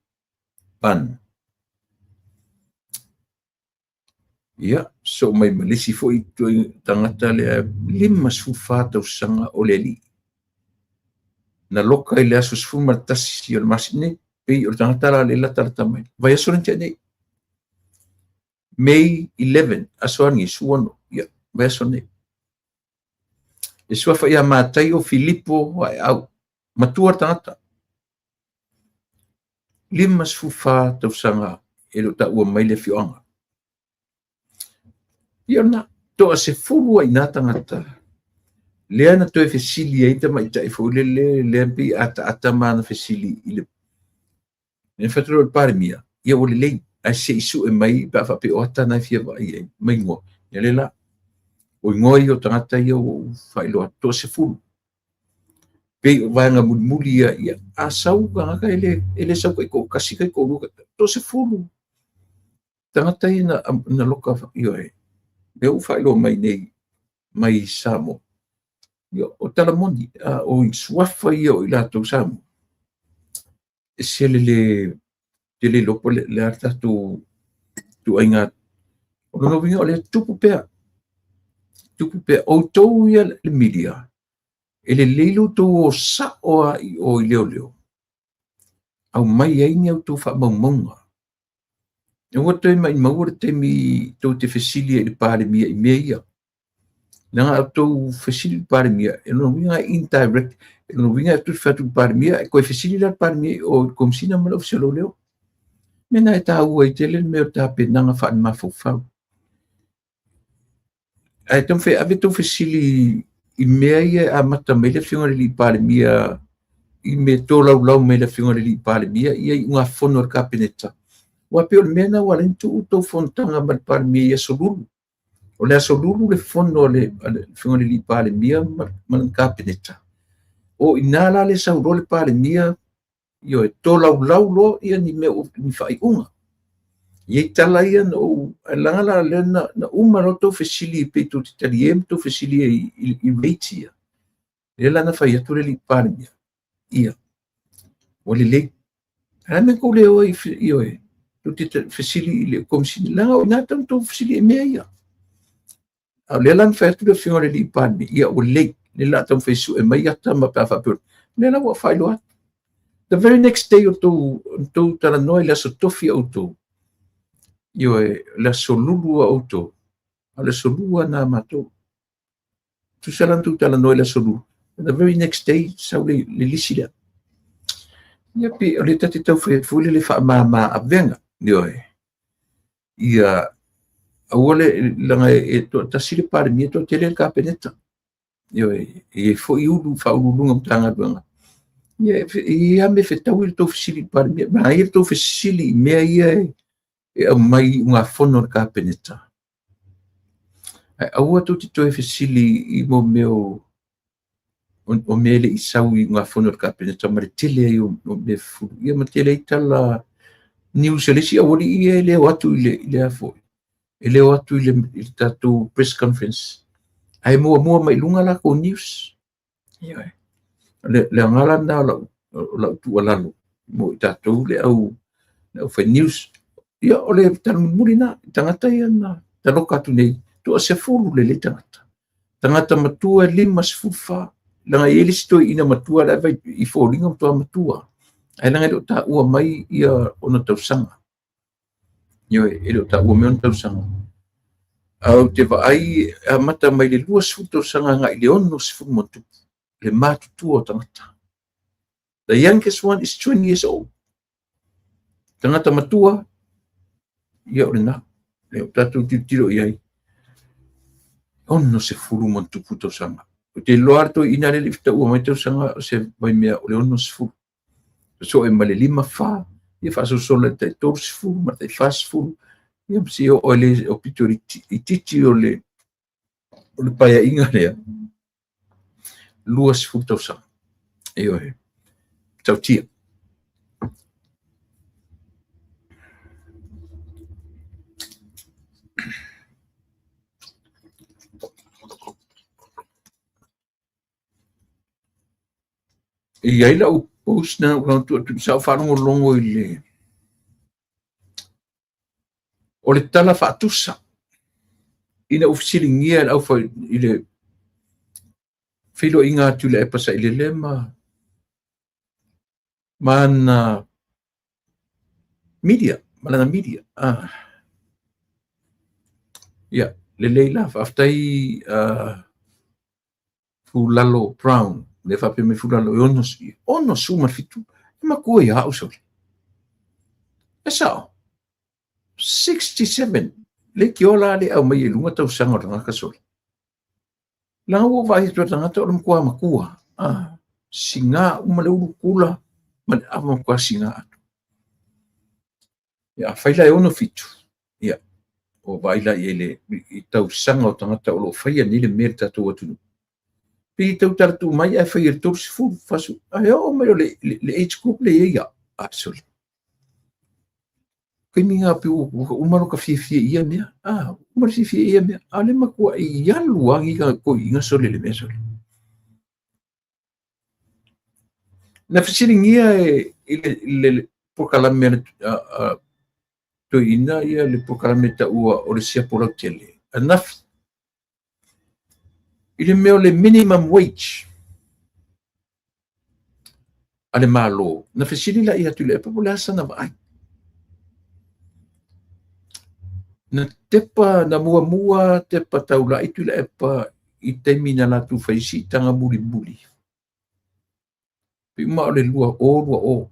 Pan. Ia, sosoo mai ma le isi foi tagata lea, 54 tausaga o le alii. Na loka i le aso 11 o le masina nei, pei o le tagata la lea e latalata mai. Vaiaso lea na tea nei. May 11, aso angi, 16, ia, vaiaso nei. E suafa ia Mataio Filipo Aeau, matua le tagata. 54 tausaga e le o taua mai le afioaga. Ia na, toa 10 ai nā tagata lea na toe fesili ai tamaitai foi lele lea pei ataata ma ana fesili i le le fai atu lea o le Palemia, ia ua lelei, ae se i sue mai pe a faapea o ata na e fia vaai ai ma igoa. Ia lea la, o igoa ia o tagata ia ua ou faailoa atu, toa 10. Pei o vaega mulimuli ia, ia a sau tagata e le sau taitoatasi, taitoalua, toa 10 tagata ia na loka, ioe, lea ua faailoa mai nei mai Samoa. Ia, o tala moni, o suafa ia o i latou Samoa. E se le te le iloa po o le a le tatou ituaiga. O lona uiga o lea e tupu pea, tupu pea. O outou ia le media, e lelei lo outou o sao lava i o i leoleo, aumai ai ni a outou faamaumauga. Aua toe maumau le taimi tou te fesili ai i le Palemia i mea ia. Leaga a outou fesili i le Palemia, e lona uiga e indirect, e lona uiga e fai atu i le Palemia, e toe fesili la le Palemia i o i le Komesina ma le Ofisa o Leoleo. Mea na e taua ai tele le mea o tapenaga faale-mafaufau. Ae taumafai e ave tou fesili i mea ia e amata mai le Afioga i le alii Palemia i mea tolaulau mai le Afioga i le alii Palemia ia iugafono a le Kapeneta. Aua pei o le mea lena ua ala ai ona tuu tou fonotaga ma le Palemia i aso Lulu. O le Aso Lulu le fono a le Afioga i le Alii Palemia ma le Kapeneta. O i ina la le sau loa le Palemia, ioe, tolaulau loa ia ni mea ni faaiuga. E i ai tala ia na ou, ae leaga la lea na uma loa tou fesili pei tou te talie ma tou fesili i rates ia. Lea la na fai atu le Alii Palemia, ia, ua lelei. Ae a tou le o ai, ioe, tou te fesili i le Komesina, leaga o i ina e tatau ona outou fesili i mea ia. A o lea la na fai atu le Afioga i le Alii Palemia, ia ua lelei, lea o le a taumafai e sue mai ata ma pe a faapea, lea la ua faailoa atu. The very next day o tou talanoa i le aso tofi a outou, ioe, le aso Lulu a outou, a o le aso Lua na a matou. Tusa la na tou talanoa i le aso Lulu, the very next day sau le lisi lea. Ia pe o le ta te tau fai atu foi le faamama avega, ioe. Ia aua le laga e toatasi le Palemia, toatele le Kapeneta. Ioe, e i ai foi ulu faauluuluga o Matagaluega. Ia e i ai lava mea e fetaui le tou fesili i le Palemia. Manaia le tou fesili i mea ia e aumai i iugafono a le Kapeneta. Ae aua tou te toe fesili i mo mea o mea e le i sau i iugafono a le Kapeneta ma le tele ai o mea fufulu. Ia ma tele ai tala news a le isi aualii ia e le o atu i le a foi, e le o atu i le tatou press conference, ae muamua mai i luga lakou news. Ioe. Le aoga la lena o lau tuualalo mo i tatou le au fai news. Ia, o le tala mulimuli lena, tagata ia na taloka atu nei, toasefulu lelei tagata. Tagata matua e 54, leaga e i ai le isi toeaina matua la e fai i foliga matua matua, ae leaga e le o taua mai ia ona tausaga. Ioe, e le o taua mai ona tausaga. Ae ou te vaai e amata mai le 20 tausaga agai i le 60 ma tupu, le matutua o tagata. The youngest one is 20 years old. Tagata matua, ia o lena. Lea ua tatou tilotilo i ai. 60 ma tupu tausaga. Ou te iloa le toeaina lea e le i taua mai tausaga o se vaimea o le 60. Soe ma le 54, ia faasolosolo i le tai 30 ma le tai 40, ia ma seia oo i le o pito itiiti o le paeaiga lea, 20 tausaga. Ioe, tautia. E i ai lau post na sa ou faalogologo i le o le tala faatusa ina ua fesiligia e le aufai i le feiloaiga a Tuilaepa Sailele ma ana media, ma lana media. Ia, lelei la, faafetai Fulalo Brown, lea faapea mai Fulalo e 67, e matua ia au sole. E sao, 67, leitioa la le aumai i luga tausaga o le tagata sole. Leaga ua ou vaai atu i le tagata o le matua matua, siga uma le ulu kula ma le ava matua siga atu. Ia, afai la e 67, ia, ua vaai la i ai le i tausaga o tagata o lo o faia nei le mea i le tatou atunuu. Pei e tau tala tuu mai ae fai e le 30, 40, ae oo mai o le age group le i ai au, a sole. Taimi na pei ua uma lota fiafia i ia mea, uma le fiafia i ia mea, a o lea e matuai alu lava nei toeaiina sole i le mea sole. Na fesiligia e le polokalame a toeaiina ia le polokalame taua o le siapo lautele ananafi i le mea o le minimum wage a le Malo. Na fesili la ia Tuilaepa po o le a sana vaai. Na tepa, na muamua tepa taulai Tuilaepa i taimi na latou fai siitaga mulimuli. Pei uma o le 2020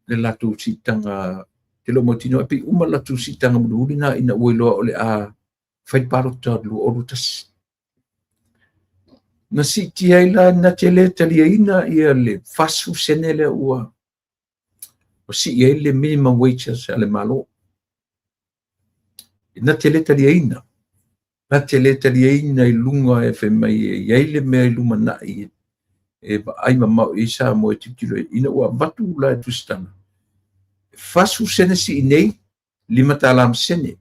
le latou siitaga, te le o mautinoa, pei uma le latou siitaga mulimuli na ina ua iloa o le a fai le palota o le 2021. Na siitia ai la na te le taliaina ia le 40 sene lea ua sii ai le minimum wage a le Malo. Na te le taliaina. Na te le taliaina i luga e fai mai e i ai le mea i lumanai e vaai mamao i ai Samoa e tilotilo i ai, ina ua avatu la e Tusitala, e 40 sene sii nei, $5 ma sene.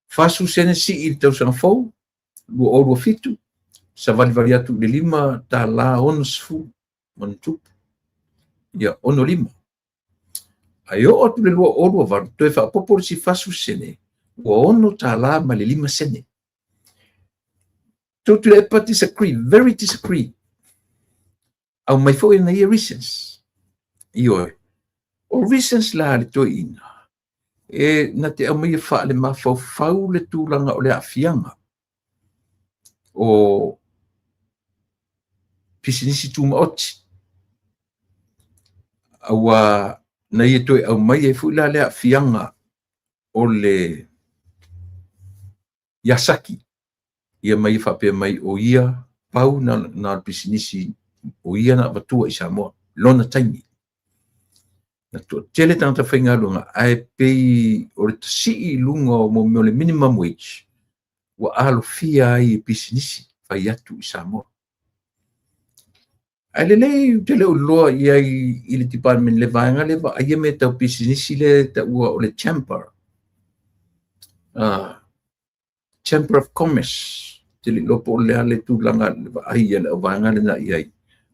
40 sene sii i le tausaga fou, 2027, savalivali atu i le $5.60 ma ona tupu, ia 65. Ae oo atu i le 2028, toe faaopoopo le isi 40 sene, ua $6.05. Tuilaepa disagree, very disagree. Aumai foi na ia reasons. Ioe. O reasons la a le toeaina, e na te aumaia faale-mafaufau le tulaga o le aafiaga o pisinisi tumaoti, aua na ia toe aumai ai foi la le aafiaga o le Yasaki, ia ma ia faapea mai o ia pau na o le pisinisi o ia na avatua i Samoa lona taimi. Na toatele tagata faigaluega, ae pei o le tasii i luga o mo mea o le minimum wage ua alofia ai e pisinisi fai atu i Samoa. Ae lelei ou te le o iloa i ai i le department le vaega lea vaaia mea tau pisinisi lea e taua o le Chamber. Chamber of Commerce. Te le iloa po o le a le tulaga le vaai a le auvaega lena i ai.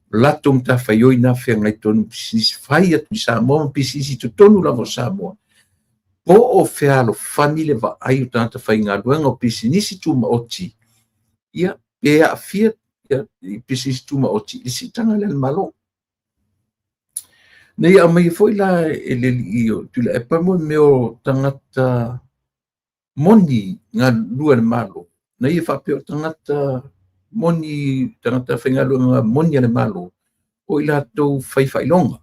O latou matafaioi na feagai tonu pisinisi fai atu i Samoa ma pisinisi totonu lava o Samoa. Po o fealofani le vaai o tagata faigaluega o pisinisi tumaoti, ia pe aafia ia pisinisi tumaoti i le siitaga lea a le Malo. Na ia aumaia foi la e le alii o Tuilaepa mo mea o tagata moni galulue a le Malo, na ia faapea o tagata moni, tagata faigaluega moni a le Malo, o i latou fai faailoga.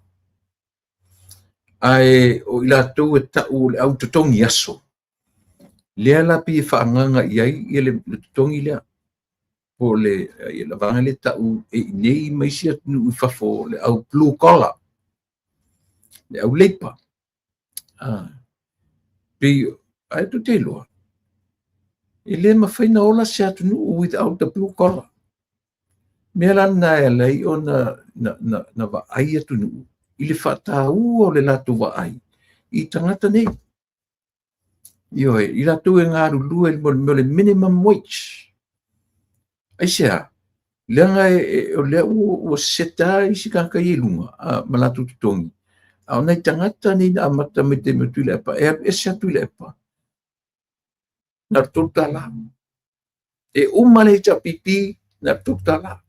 Ae o i latou e tau o le au totogi aso, lea la pei e faaagaga i ai ia le totogi lea. Po o le vaega lea e tau e i inei ma isi atunuu i fafo, le au blue collar, le au leipa. Pei, ae tou te iloa, e le mafai ona ola se atunuu without the blue collar. Mea la lena e ala ai ona na vaai atunuu i le faataua o le latou vaai i tagata nei. Ioe, i latou e galulue i le mea o le minimum wage. Aisea? Leaga o lea ua seta isi tagata ia i luga ma latou totogi. A o nai tagata nei na amata mai taimi o Tuilaepa, e alu ese lava Tuilaepa, na o le $3. E uma le HRPP, na o le $3.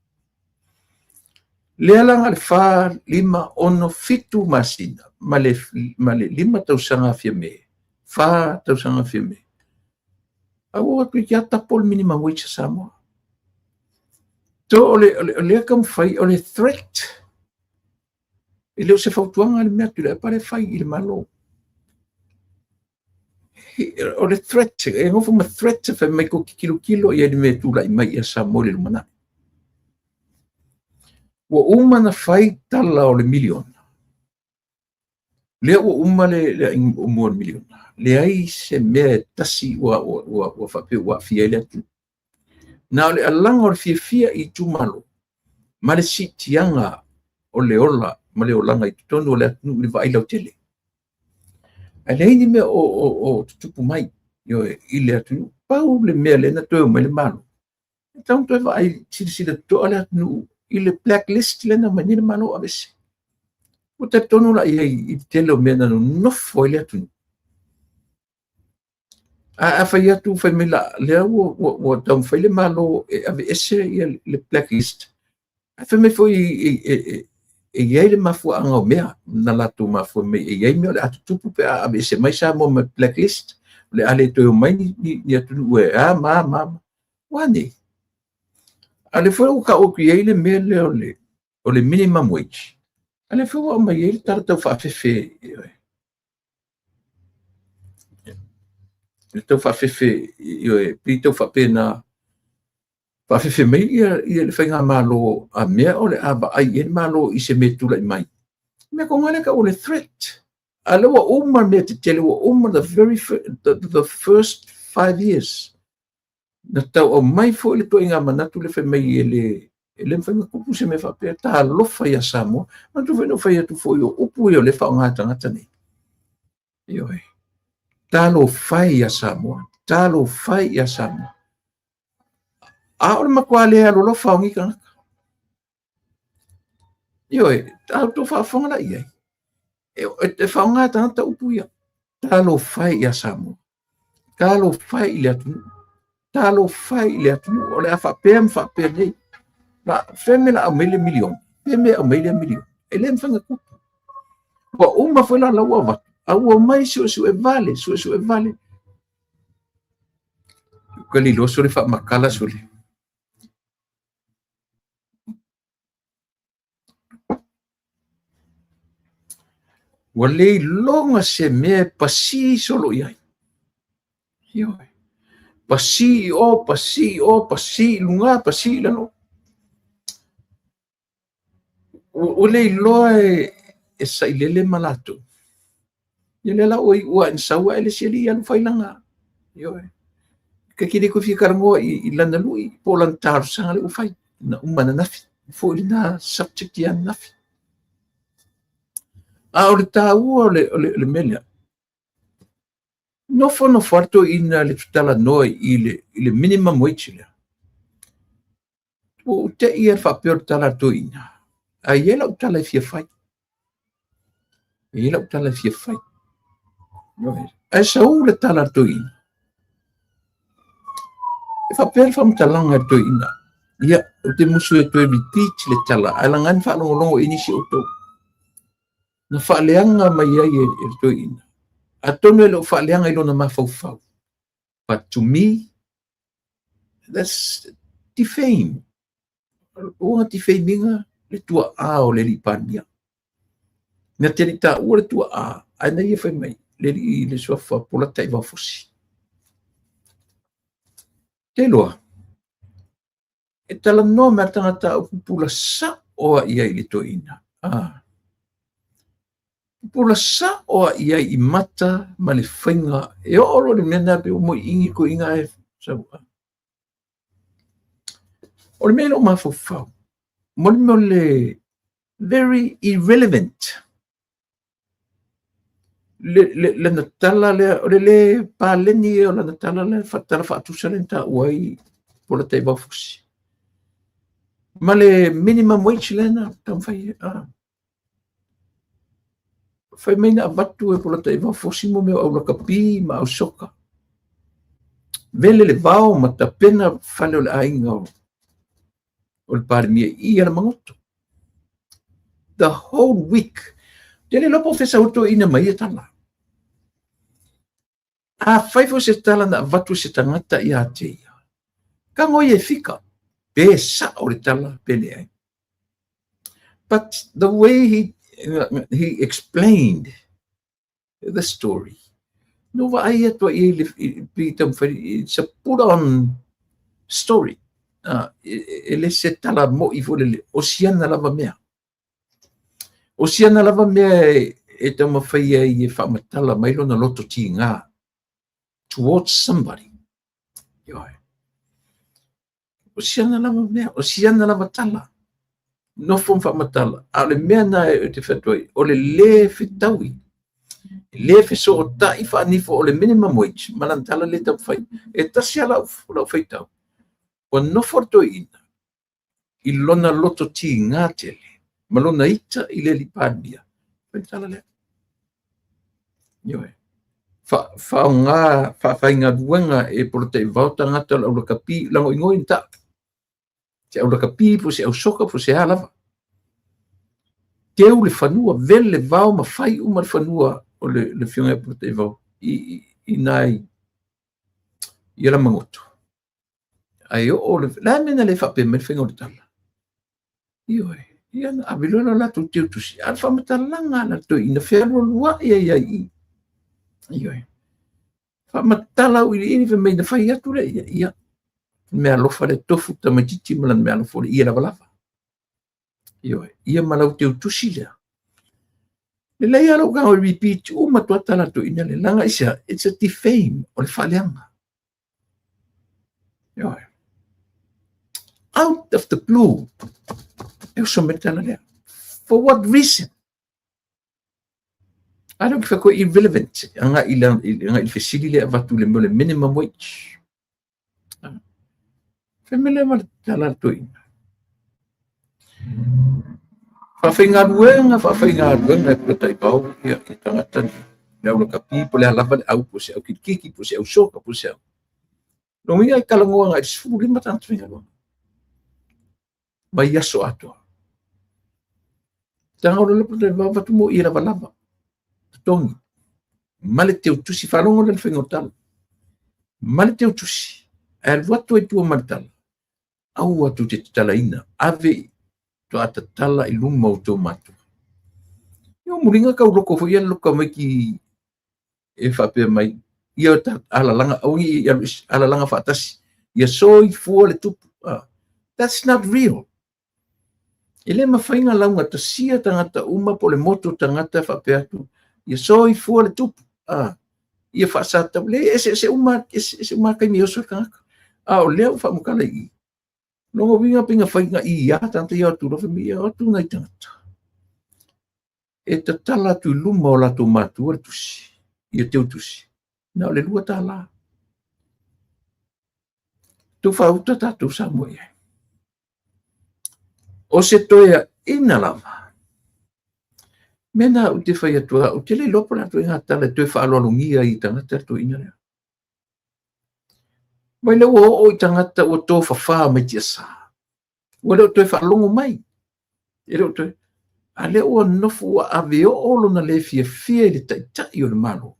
Lea la na o le 4, 5, 6, 7 masina ma le 5 tausaga Fiame, 4 tausaga Fiame, a ua atu i tapo le minimum wage a Samoa. So o lea taumafai, o le threat. E le o se fautuaga le mea Tuilaepa le fai i le Malo. O le threat, e nofo ma threat fai mai tou te tilotilo i ai le mea e tulai mai ia Samoa i le lumanai. Ua uma na fai tala o le miliona. Lea ua uma le mua o le miliona. Leai se mea e tasi ua faapea ua aafia ai le atunuu. Na o le alaga o le fiafia i itumalo ma le siitiaga o le ola ma le olaga i totonu o le atunuu i le vaai lautele. Ae leai ni mea o tutupu mai i le atunuu. Pau le mea lea na toe omai le Malo, e tatau ona toe vaai silasila totoa le atunuu i le blacklist lea na aumai nei le Malo o aveese. Ua talitonu la i ai i le tele o mea na nonofo ai le atunuu. A fai atu fai mai la, lea ua taumafai le Malo e aveese ia le blacklist. Ae fai mai foi e i ai le mafuaaga o mea na latou mafua mai e i ai mea o le a tutupu pe a aveese mai Samoa mai blacklist, o le a le toe omai ni atunuu e a ma a ma a. Ua nei. A lea foi ua tau atu i ai le mea lea o le minimum wage. A lea foi ua aumai ai le tala tau faafefe, le tau faafefe, ioe, pei tau faapena faafefe mai ia le faigamalo a mea o le a vaai i ai le Malo i se mea tulai mai. Mea tonu lea tau o le threat. A lea ua uma mea tetele, ua uma the first 5 years. Na tau aumai foi le ituaiga manatu lea fai mai e le e le mafai ona tupu se mea faapea, talofa ia Samoa. Manatua foi na ou fai atu foi o upu ia o lea e faaaoga e tagata nei. Ioe. Talofa e ia Samoa, talofa e ia Samoa. A o le matua le alolofa o nei tagata. Ioe, a outou faafofoga la i ai, e faaaoga e tagata upu ia. Talofa e ia Samoa, talofa e i le atunuu, talofa e i le atunuu, o le a faapea ma faapea nei. La, fea mea la aumai le miliona? Fea mea aumai le miliona? E le mafai ona tupu. Ua uma foi la lau ua avatu, a ua omai suesue vale, suesue vale. Ka liloso le faamatala sole. Ua le iloga se mea e pasī solo i ai. Ioe. Pasī i o, pasī i o, pasī i luga, pasī i lalo. Ua le iloa e sailele ma latou. Ia lea la ua iu lava ina sau ae le isi alii alu fai lana. Ioe. Ta te le toe fia talanoa i lana lui po o lana talosaga lea ua fai. Na uma ananafi. Foi lena subject ia ananafi. A o le taua o le mea lea, nofonofo lava le toeaina i le talanoa i le minimum wage lea. Ua ou te i lava faapea o le tala a le toeaina, ae i ai lau tala e fia fai. E i ai lau tala e fia fai. Ae sau le tala a le toeaina. E faapea le faamatalaga a le toeaina. Ia, ou te musu e toe repeat le tala, ae leaga na faalogologo i nisi o outou. Na faaleaga mai ai e le toeaina. Atonu e le o faaleaga i lona mafaufau. But to me, that's defame. Ua defame ina le tuaa o le alii Palemia. Na te le taua le tuaa, ae na ia fai mai, le alii le suafa Polataivao Fosi. Te iloa, e talanoa mai le tagata o pupula sao a i ai i le toeaina. Ah. Pupula sao a i ai i mata ma le faiga e oo loa i le mea lena pei ua moiini le toeaina ae sau. O le mea i lou mafaufau, mo le mea o le very irrelevant lana tala lea, o le le paleni ia o lana tala lea, tala faatusa lea na taua ai Polataivao Fosi. Ma le minimum wage lea na taumafai ai. Ah. Fai mai na avatu e Polataivao Fosi mo mea o aulakapi ma ausoka. Vele le vao ma tapena fale o le aiga o le Palemia i Alamagoto. The whole week. Te le iloa po o fea sau toeaina mai ia tala. Afai foi se tala na avatu e se tagata ia te ia, tago ia e fika, pe sao le tala pe leai. But the way he explained the story, no vaai atu ai i le pei taumafai, it's a put on story. E le se tala mo'i foi lele, o siana lava mea. O siana lava mea e taumafai ai e faamatala mai lona loto tiga towards somebody. Ioe. O siana lava mea, o siana lava tala. Nofo ma faamatala. A o le mea na e te fai atu ai, o le lē fetaui, le fesootai faanifo o le minimum wage ma lana tala lea e taumafai. E tasi lava lau faitau, ua nofo le toeaina i lona loto tiga tele ma lona ita i le alii Palemia. Fai le tala lea. Ioe. Faaaoga faafaigaluega e Polataivao tagata o le aulakapi, lagoigoi na taa. Se aulakapi po o se ausoka po o se a lava. Teu le fanua, vele le vao ma fai uma le fanua o le afioga ia Polataivao i nai i Alamagoto. Ae oo le, le a le mea na le faapea mai le faiga o le tala? Ioe, ia na ave loa le latou teutusi, a o le faamatalaga a le toeaina fealualuai ai ai i i. Ioe, faamatala auiliili fai mai na fai atu lea, ia, ia, meaalofa le tofu tamaitiiti ma lana meaalofa o le ie lavalava. Ioe, ia ma lau teutusi lea. Lelei lava lou tago e repeat uma atu lava tala a toeaina lea, leaga aisea? It's a defame, o le faaleaga. Ioe. Out of the blue, e oso mai le tala lea. For what reason? I don't give a irrelevant agai i le fesili lea e avatu i le mea o le minimum wage. Fai mai lea ma le tala a le toeaina. Faafaigaluega, faafaigaluega e Polataivao ia tagata nei, le au lakapi po o le a lava le au, po o se au kilikiki, po o se au soka, po o se au. Lona uiga e talanoa agai i le 15 tagata faigaluega vaiaso atoa. Taga o le Polataivao avatu mo ie lavalava totogi ma le teutusi, faalogo lea i le faiga o tala, ma le teutusi, ae alu atu ai i tua ma le tala, aua tou te tatalaina, ave toa tatala i luma o outou matua. Ia muliga tau loko foi ia le loko tamaiti e faapea mai, ia alalaga, aua ne i alu ese, alalaga faatasi, ia soifua le tupu. That's not real. E le mafai ona laugatasia tagata uma po o le motu o tagata faapea atu, ia soifua le tupu. Ia faasatau, le eseese uma, eseese uma taimi e oso ai le tagata. A o lea ua faamatala i i, lona uiga pei na fai na i a tagata ia o atu loa fai mai, ia o atu nai tagata e tatala atu i luma o latou matua le tusi, ia teutusi, na o le $2. Tou faauta tatou Samoa i ai. O se toeaina lava, mea na ou te fai atu ai, ou te le iloa po o le a ituaiga tala e toe faaaloalogia ai i tagata le toeaina lea. Mai lea ua oo i tagata ua tofafa mai tiasa, ua le o toe faalogo mai, e le o toe, a lea ua nofo ua ave oo lona le fiafia i le taitai o le Malo,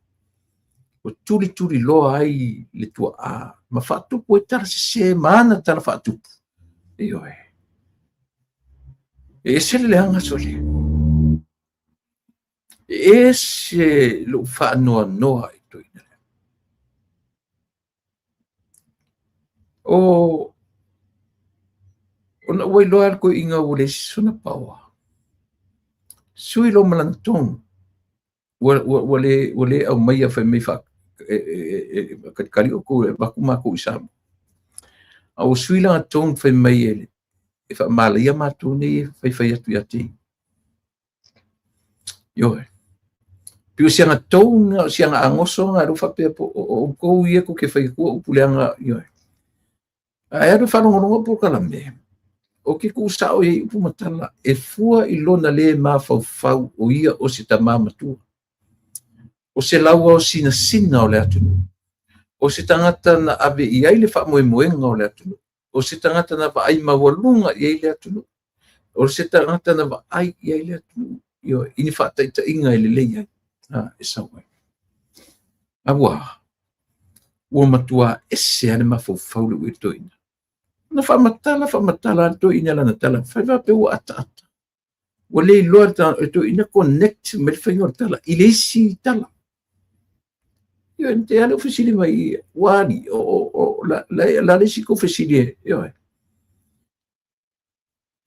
ua tulituliloa ai le tuaa ma faatupu ai tala sese ma ana tala faatupu. Ioe. E ese le leaga sole. E ese lou faanoanoa i toeaina lea. O ona ua iloa le toeaina ua leai sona power. Sui loa ma lana tone. Ua le aumaia fai mai kalikali outou e avatu matou i Samoa. A ua sui lana tone fai mai e faamalaia matou nei e faifai atu ia te ia. Ioe. Pei o si ana tone, o si ana agoso na lea faapea po o outou ia tou te fai atua upu leaga, ioe. Ae alu e faalogologo polokalame, ou te tuusao i ai upu ma tala e fua i lona le mafaufau o ia o se tamā matua, o se lauao sinasina o le atunuu, o se tagata na ave i ai le faamoemoega o le atunuu, o se tagata na vaai maualuga i ai le atunuu, o se tagata na vaai i ai le atunuu, ioe, i ni faataitaiga e lelei ai, e sau ai. A ua, ua matua ese lava le mafaufau le ua i le toeaina. Na faamatala faamatala le toeaina lana tala, fai faapea ua ataata. Ua le iloa le toeaina connect mai le faiga o le tala i le isi tala. Ioe, na te lea ua fesili mai, ua ali, o la le isi kou fesili e, ioe.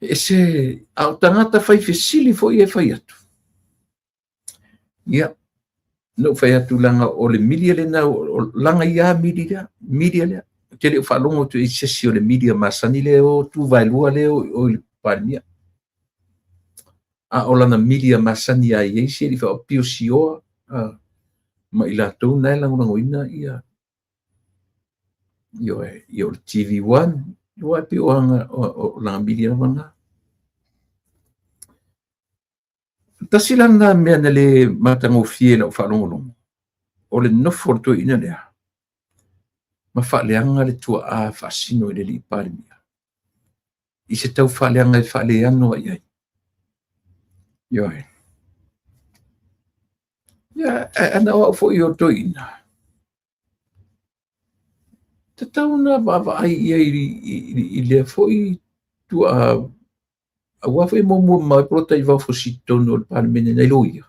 E ese, a o tagata fai fesili foi e fai atu. Ia, na ou fai atu leaga o le media lena, o laga ia media lea, media lea. Ou te le o faalogo atu i se isi o le media masani lea o tu vaelua lea o i le Palemia. A o lana media masani a i ai se alii faaopio sioa ma i latou na e lagolagoina ia ioe, ia o le TV1, aua e pei o aga o lana media lava na. Tasi la lena mea na le matagofie i lau faalogologo, o le nofo o le toeaina lea ma faaleaga le tuaa faasino i le alii Palemia i se tau faaleaga e faaleano ai i ai. Ioe. Ia, ana o au foi o le toeaina, tatau ona vaavaai i ai i lea foi tuaa aua foi e muamua mamao ai Polataivao Fosi i totonu o le Palemene nai lo ia.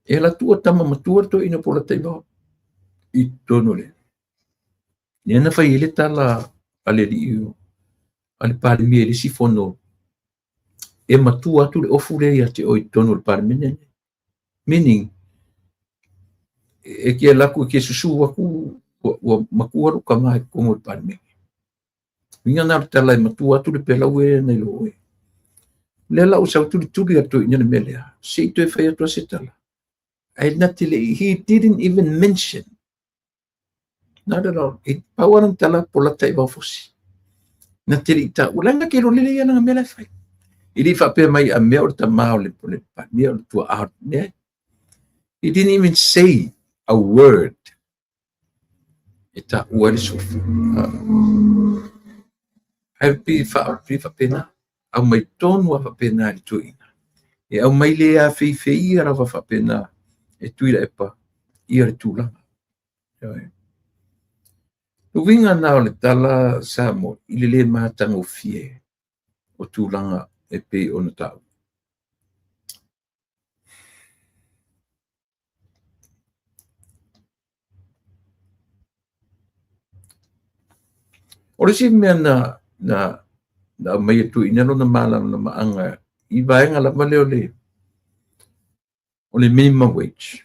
E alu atu ua tama matua le toeaina o Polataivao i totonu o le... Lea na fai ai le tala a le alii a le Palemia i le isi fono, e matua atu le ofu lea ia te oe i totonu o le Palemene lenei. Meaning, e te alu atu e te susu atu Ua matua lou tama i totonu o le Palemene. Uiga na o le tala e matua atu le pelau e nai lo oe. Lea la ua sau tulituli atu i le mea lea, se i toe fai atu se tala. Ae na te le i, he didn't even mention. Not at all. E pau lana tala po lata i Vaofosi. Na te le i taua, leaga ke lolele ia lana mea la e fai. E le i faapea mai a mea o le tama o le Palemia o le tuaa o le. He didn't even say a word. E taua ai le suafa. Ae pei faapena, aumai tonu lava faapena i le toeaina. E aumai le afeifeia lava faapena e Tuilaepa ia le tulaga. Le uiga na o le tala Samoa i le le matagofie o tulaga e pei ona taua. O le isi mea na aumai e toeaiina lona malamalamaaga i vaega lava lea o le minimum wage.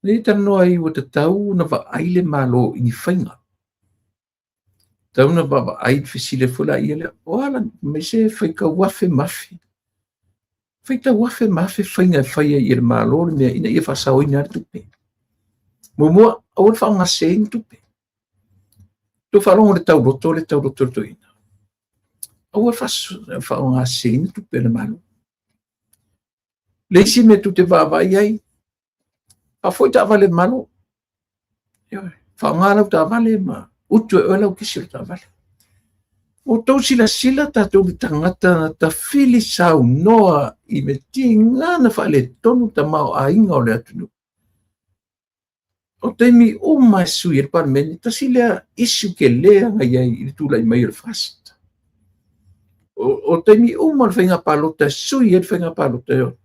Lea e talanoa ai ua tatau ona vaai le Malo i ni faiga. Tatau ona vaavaai le fesili foi la ia lea. O a la, mai se faitau afe ma afe. Faitau afe ma afe faiga e fai ai e le Malo le mea ina ia faasaoina le tupe. Muamua, aua le faaaogaseseina tupe. Tou faalogo i le tauloto le tauloto le toeaina. Aua le faaaogaseseina tupe a le Malo. Le isi mea tou te vaavaai ai, faafoi taavale a le Malo. Faaaoga lau taavale ma utu e oe lau kesi o le taavale. Ua outou silasila tatou le tagata na tafili saunoa i le tiga na faaletonu tamaoaiga o le atunuu. O taimi uma e sui ai le Palemene, tasi lea issue tele na i ai i le tulai mai o le FAST. O taimi uma o le faiga palota e sui ai le faiga palota e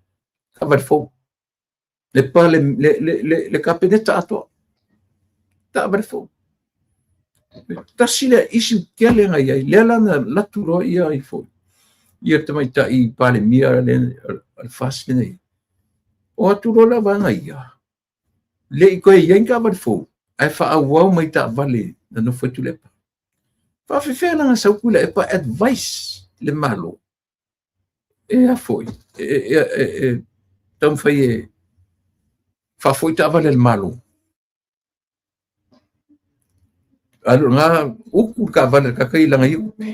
taavale fou. Le Kapeneta atoa. Taavale fou. Tasi lea issue tele na i ai. Lea la na latu loa ia ai foi. Ia tamaitai Palemia le FAST lenei. O atu loa la vaega ia. Le i koe i ai ni taavale fou, ae faaauau mai taavale na nofo ai Tuilaepa. Faafefea la na sau Tuilaepa advice le Malo. E a foi, e taumafai e faafoi taavale a le Malo. Alu nga utu le taavale a le tagata i lana ia tupe.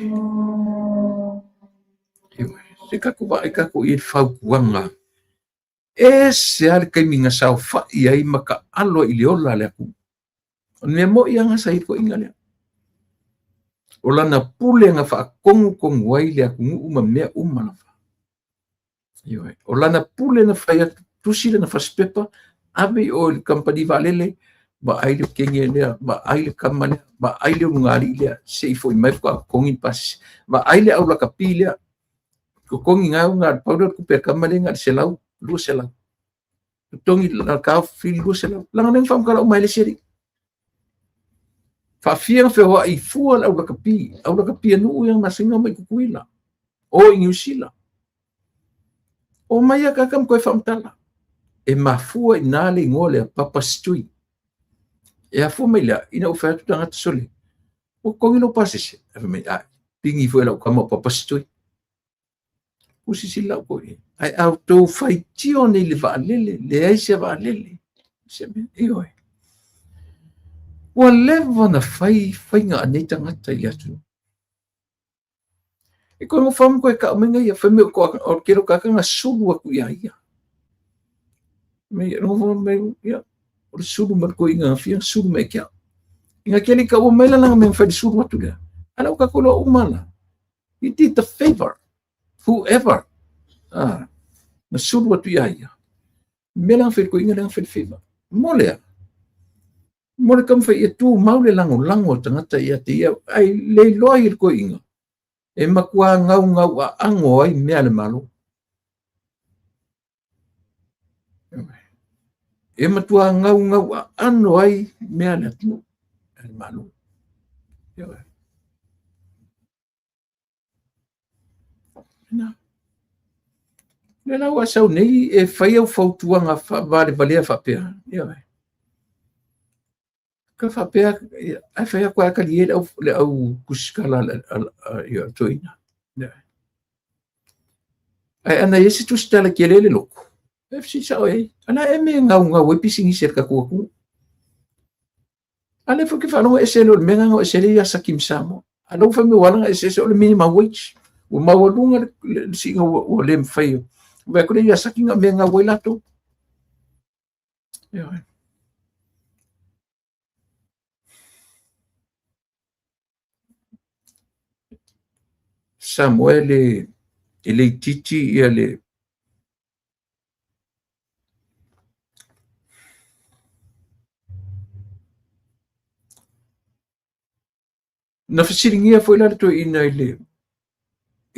Se tatou vaai tatou i le fautuaga. E se a le taimi na saofai ai ma taalo i le ola a le atunuu. O le mea moi lava na sa i ai toeaiina lea. O lana pule na faatonutonu ai le atunuu ma mea uma lava. O lana pule na fai atu, tusi lana fasipepa, ave i o i le kamupani vaalele, vaai le kenge lea, vaai le kama lea, vaai le ulugalii lea, se i foi mai faatoa totogi le pasese. Vaai le aulakapi lea, totogi ngau na pau lea o le tupe a le kama lea na o le 100, 200. Totogi la taofi 200. Lana lea na faamatala uma ai le isi alii. Faafia na feoai fua le aulakapi, aulakapi a nuu ia na masani ona omai i Tutuila, o i Niu Sila. O mai a tagata ma toe faamatala. E mafua i nā le igoa lea Papa Stui. E afua mai lea, ina ua fai atu tagata sole, ua totogi lou pasese. Ae fai mai, ai, pigi foi lau tama o Papa Stui. Usisili lau koe. Ae a outou faitio nei le vaalele, leai se vaalele. Se mea, ioe. Ua leva ona fai faiga a nei tagata i le atunuu. E koe ngofa ma koe tau mai ia, fai mai o ke lo tagata na sulu atu ia ia. Mai ngofa mai ia, o le sulu mai koe inga fia sulu mai kia. Inga ke li ka ua mai la langa me fai le sulu atu lea. Ala o ka lo uma la. He did the favor. Whoever. Ah, na sulu atu ia ia. Me langa fai koe inga langa fai le favor. Mo lea. Mo le taumafai ia tumau le lagolago o tagata ia te ia, ai le iloa ai e le toeaina, e matua gaugau aano ai mea a le Malo. E matua gaugau aano ai mea a le atunuu, a le Malo. Na. Le la ua sau nei e fai au fautuaga faavalevalea faapea. Ioe. Ka faapea, ae fai atu ae kali ai le au tusitala a toeaina. Ae ana i ai se tusitala tele le lotu, e fesili sao i ai, a o le a ea le mea e gaugau ai pisinisi a le tatou atunuu? A lea foi ou te faalogo e ese loa i le mea lena na o ese ai le Yazaki ma Samoa. A o lea ua fai mai ua ala ona eseese o le minimum wage. Ua maualuga le siiga ua le mafai. Vaai atu le Yazaki na o mea e gau ai latou. Ioe. Samoa e le itiiti ia le Na fesiligia foi la le toeaina i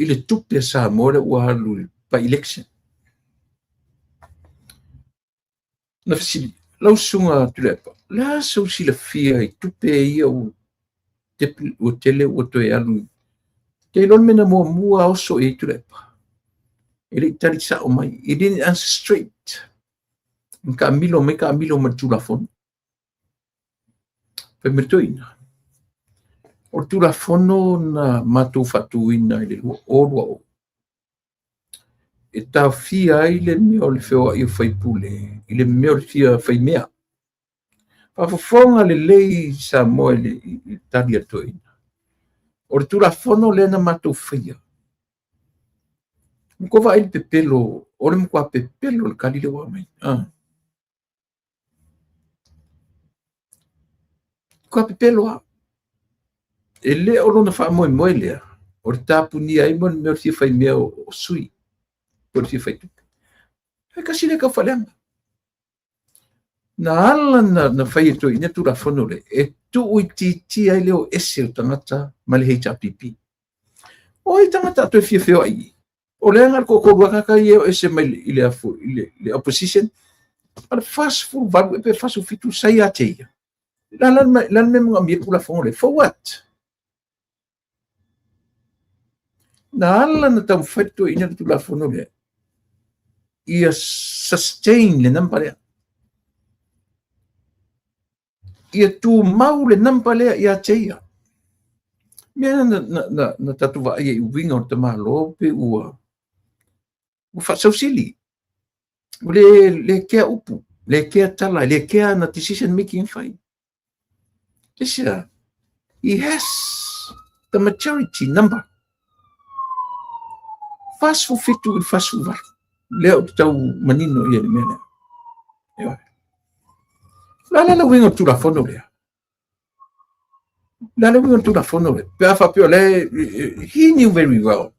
le tupe a Samoa lea ua alu i le by-election. Na fesili, lau susuga Tuilaepa, o le a sou silafia i tupe ia ua tele ua toe alu? Te iloa le mea na muamua oso i ai Tuilaepa, e le i tali sao mai, he didn't answer straight. Na taamilo mai taamilo ma le Tulafono. Fai mai le toeaina, o le Tulafono na matou faatuina i le 2020, e taofia ai le mea o le feoai o faipule i le mea o le fia faimea. Faafofoga lelei Samoa i le tali a le toeaina. O le Tulafono lea na matou faia, matua vaai i le pepelo, o le matua pepelo le tali lea ua aumai. Matua pepelo lava. E le o lona faamoemoe lea o le tapunia ai mo le mea o le fia faimea o sui po o le fia faitupe. E tasi lea taufaaleaga. Na ala na fai e toeaiina Tulafono lea e tuuitiitia ai le o ese o tagata ma le HRPP. O ai tagata a toe fia feoai i? O lea na o le toatolu lava tagata ia e o ese mai i le opposition. O le 48 ea pe 47 sa ia te ia. Le a le mea e manaomia ai le Tulafono lea? For what? Na ala na taumafai le toeaina le Tulafono lea ia sustain le number lea. Ia tumau le number lea ia te ia. Mea na tatou vaai ai i uiga o le tamaloa pe ua faasausili. Ua le kea upu, le kea tala, le kea na decision making e fai. Aisea? He has the majority number. 47 i le 48. Lea ou te tau manino i ai le mea lea. Ioe. O le a le uiga o le Tulafono lea? O le a le uiga o le Tulafono lea? Pe a faapea o lea, he knew very well.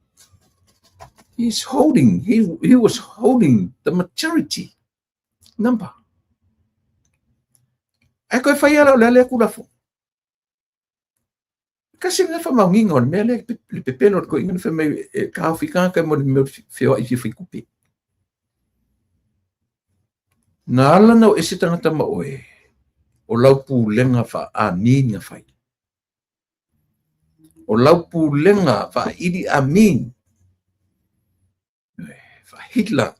He's holding, he was holding the majority number. Ae toe fai ala o le a lea Tulafono. Tasi lena faamaoniga o le mea lea, le pepelo o le toeaina na fai mai e taofi tagata mo le mea o le feoai fia faitupe. Na ala na o ese tagata ma oe, o lau pulega faa-Amin na fai. O lau pulega faa-Idi Amin, faa-Hitler.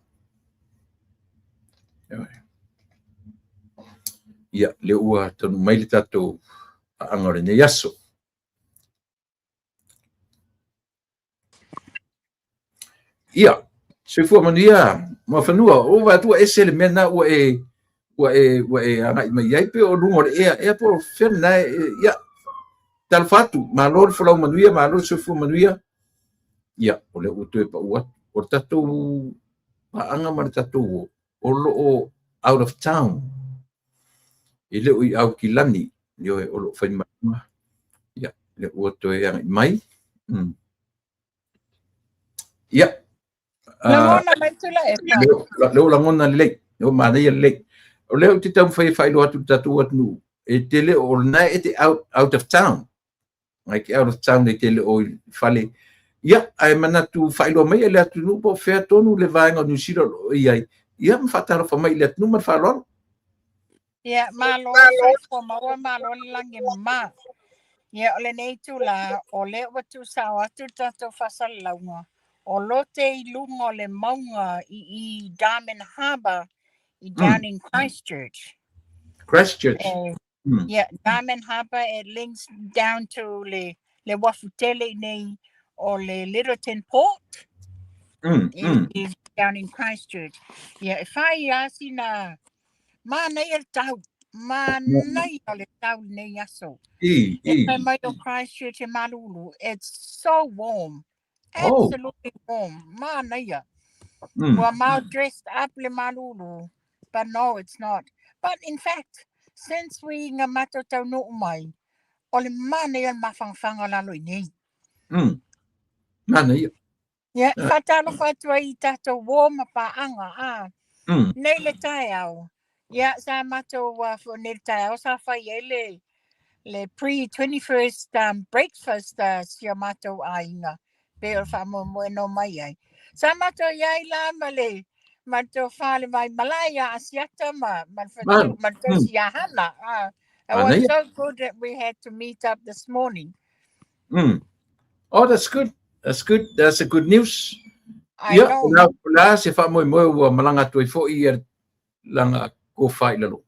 Ia, lea ua taunuu mai le tatou paaga o lenei aso. Ia, soifua manuia Muafanua, ua vaai atu ua ese le mea lena ua e ua e ua e agai mai ai pe o luga o le ea ea po o fea lena e, ia talofa atu, malo le folau manuia, malo le soifua manuia. Ia, o lea ua toe pau atu. O le tatou paaga ma le tatou uo, o lo o out of town. E le o i Aukilani, ioe, o lo o fai mai. Ia, lea ua toe agai mai. Ia. Lagona mai Tuilaepa. Lea ua lagona lelei, lea ua manaia lelei. O lea ou te taumafai e faailoa atu i le tatou atunuu, e te le o lena e te out of town. Ngai te out of town e te le o i fale. Ia, ae manatu faailoa mai e le atunuu po o fea tonu le vaega o Niu Sila o lo o i ai. Ia, ma faatalofa mai i le atunuu ma le faaaloalo. Ia, malo le soifua maua, malo le lagi e mama. Ia, o lenei itulā, o lea ua tuusao atu le tatou faasalalauga, o lo te i luga o le mauga i Diamond Harbour i down in Christchurch. Christchurch. E, Yeah, Diamond Harbour, it links down to le uafu tele i o le Lyttelton Port. Is down in Christchurch. Yeah, e fai a sina manaia le tau. Manaia le tau nei aso. E fai mai o Christchurch e malulu. It's so warm. Absolutely warm. Manaia. Ua mau dressed up le malulu. But no, it's not. But in fact, since we nga matou taunuu mai, o le manaia le mafangafaga o lalo i nei. Manaia. Ia, faatalofa atu ai i tatou uo ma paaga, a. Nei le taeao, ia, sa matou nei le taeao sa fai ai le pre-21st breakfast a si o matou aiga, pe o le faamoemoe na omai ai. Sa matou i ai la ma le ma le tofa le Vaimalae ia Asiata ma le faletua ma le tausi ia Hana. It was so good that we had to meet up this morning. Oh, that's good. That's good. That's a good news. I Ia, know. o le a se faamoemoe ua malaga atu ai foi ia lana tofa i lalo?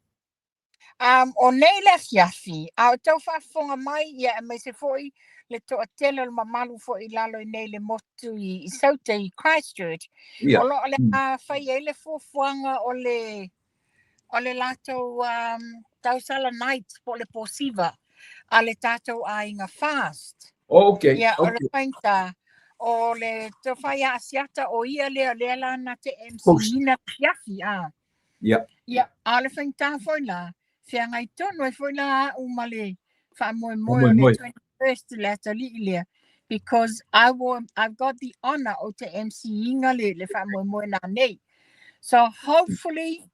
O nei le afiafi, a o tau faafofoga mai, ia aemaise foi le toatele o le mamalu foi i lalo i nei le motu i Sauta i Christchurch. O lo o le a fai ai le fuafuaga o le latou tausala night po o le posiva a le tatou aiga fast. Oh, okay. Ia, o le faigata, o le tofa ia Asiata o ia lea lea la na te MC Host. ina afiafi. A. Ia, a o le faigata foi la, feagai tonu ai foi la au ma le faamoemoe o le Faamoemoe. 21st le atalii lea, because I've got the honor o te MC inga le faamoemoe na nei. So hopefully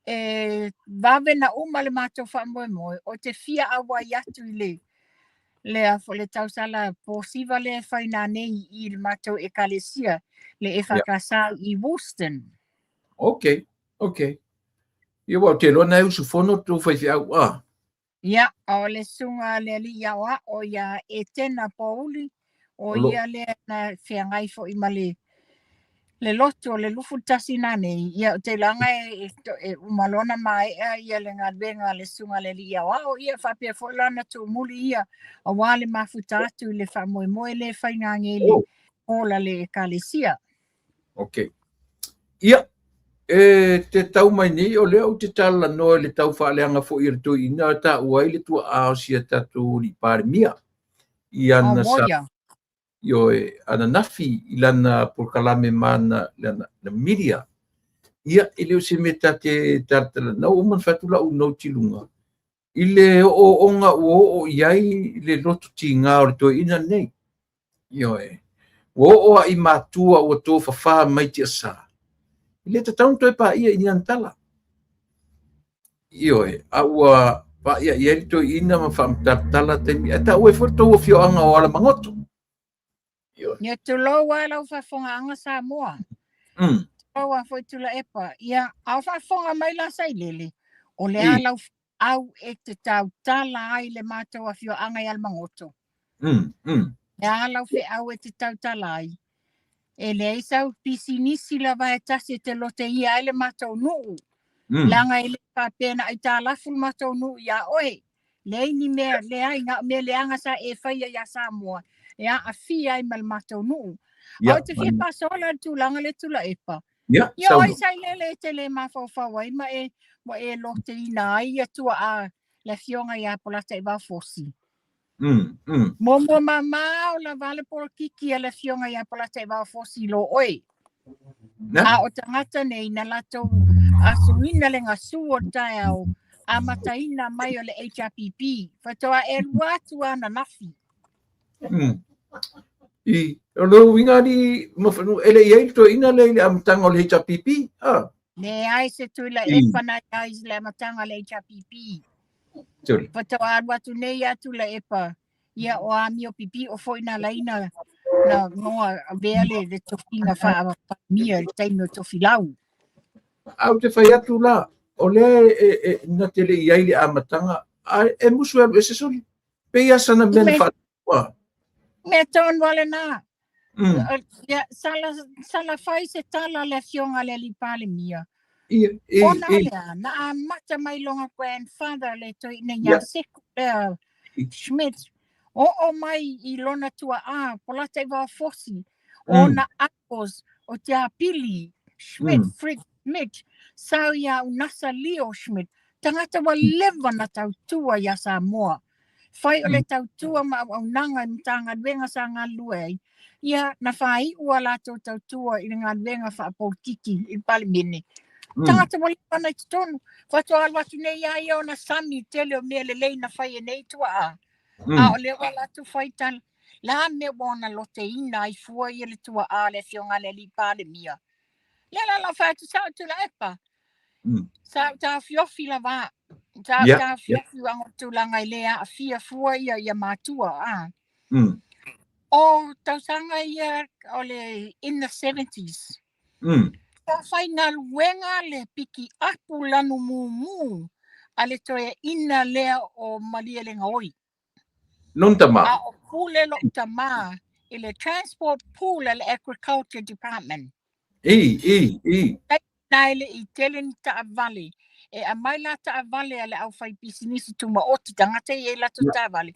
e vave na uma le matou faamoemoe o te fia auai atu i le a le tausala posiva le e fai na nei i le matou ekalesia le EFKS i Woolston. Okay. Ia, ua te iloa na e usufono tou faifeau a. Ia, o le susuga le alii aoao ia Etena Pouli, o O lo ia lea na feagai foi ma le lotu o le 21 na nei. Ia, o te iloaga e uma loa na maea ia le galuega a le susuga le alii aoao, ia faapea foi lana tuumuli ia, auā le mafuta atu i le faamoemoe le faiga le ola le ekalesia. Okay. Ia, e te tau mai nei, o lea ou te talanoa i le tau faaleaga foi o le toeaina taua ai le tuaa o sia tatou alii Palemia i ana sa Moia. ioe ananafi i lana polokalame ma ana lana na media. Ia, e le o se mea ta te talatalanoa, ua uma ona fai atu lau note i luga i le ooooga ua oo i ai le loto tiga o le toeaina lenei. Ioe. Ua oo a i matua ua tofafā mai tiasa. E le tatau ona toe paia i ni ana tala. Ioe, a ua paia i ai le toeaina ma faamatalatala taimi. Ae taua ai foi le tou afioaga o Alamagoto. Ioe. Ia tulou a lau faafofogaaga Samoa. Tulou a foi Tuilaepa. Ia, a o faafofoga mai la Sailele, o le a lau au e te tautala ai le matou afioaga i Alamagoto. Le a lau feau e te tautala ai. E leai sau pisinisi lava e tasi e te lote ia ai le matou nuu. Leaga e le faapea na aitalafu le matou nuu iā oe. Leai ni mea, leai, na o mea leaga sa e faia iā Samoa e aafia ai ma le matou nuu. A o te fia faasoa la le tulaga le Tuilaepa. Ia oi Saunoa. Sailele e te le mafaufau ai ma e ua e loteina ai ia tuaa le afioga ia Polataivao Fosi. Muamua mamao lava le polokiki a le afioga ia Polataivao Fosi i lo oe. Na? A o tagata nei na latou asuina le gasu o le taeao amataina mai o le HRPP. Faatoa e lua atu ananafi. I, o le uiga alii ma fanua, e le i ai le toeaina lea i le amataga o le HRPP. Ah. Leai se Tuilaepa na i ai i le amataga o le HRPP. Sorry. Faatoa alu atu nei a Tuilaepa, ia o amio pipio foi na laina na noa avea le tofiga faa-Palemia i le taimi o Tofilau. A ou te fai atu la, o lea e na te le i ai le amataga, a e musu e alu ese soli. Pei lava sana mea na faataua. Mea tonu lava lena. Ia, sala fai se tala a le afioga a le alii Palemia. Ia, e, Ona o e. le a, na amata mai lona grandfather le toeaina ia Seku lea Schmidt, oo mai i lona tuaa, Polataivao Fosi, ona uncles o Tiapili Schmidt, Fritz Schmidt, sau ia Unasa Leo Schmidt, tagata ua leva na tautua ia Samoa. Fai o le tautua ma auaunaga i Matagaluega sa galulue ai, ia na faaiu a latou tautua i le galuega faapolokiki i le Palemene. Tagata ua leva na i totonu, faatoa alu atu nei lava ia ona sami i tele o mea lelei na fai e nei tuaa. A o lea ua alu atu fai tala, la mea ua ona loteina ai fua ia le tuaa le afioga i le alii Palemia. Lea la lau fai atu sa o Tuilaepa. Sa ou taofiofi lava. Sa ou taofiofi uaga o tulaga e le aafia fua ia ia matua. A. O tausaga ia o le in the 70s. Sa faigaluega le piki apu lanu mumu a le toeaina lea o Malielegaoi. Non tama. A o pule lou tama i le transport pool a le Agriculture Department. E, e, e. Na e le i tele ni taavale. E aumai la taavale a le aufaipisinisi tumaoti tagata e i ai latou taavale.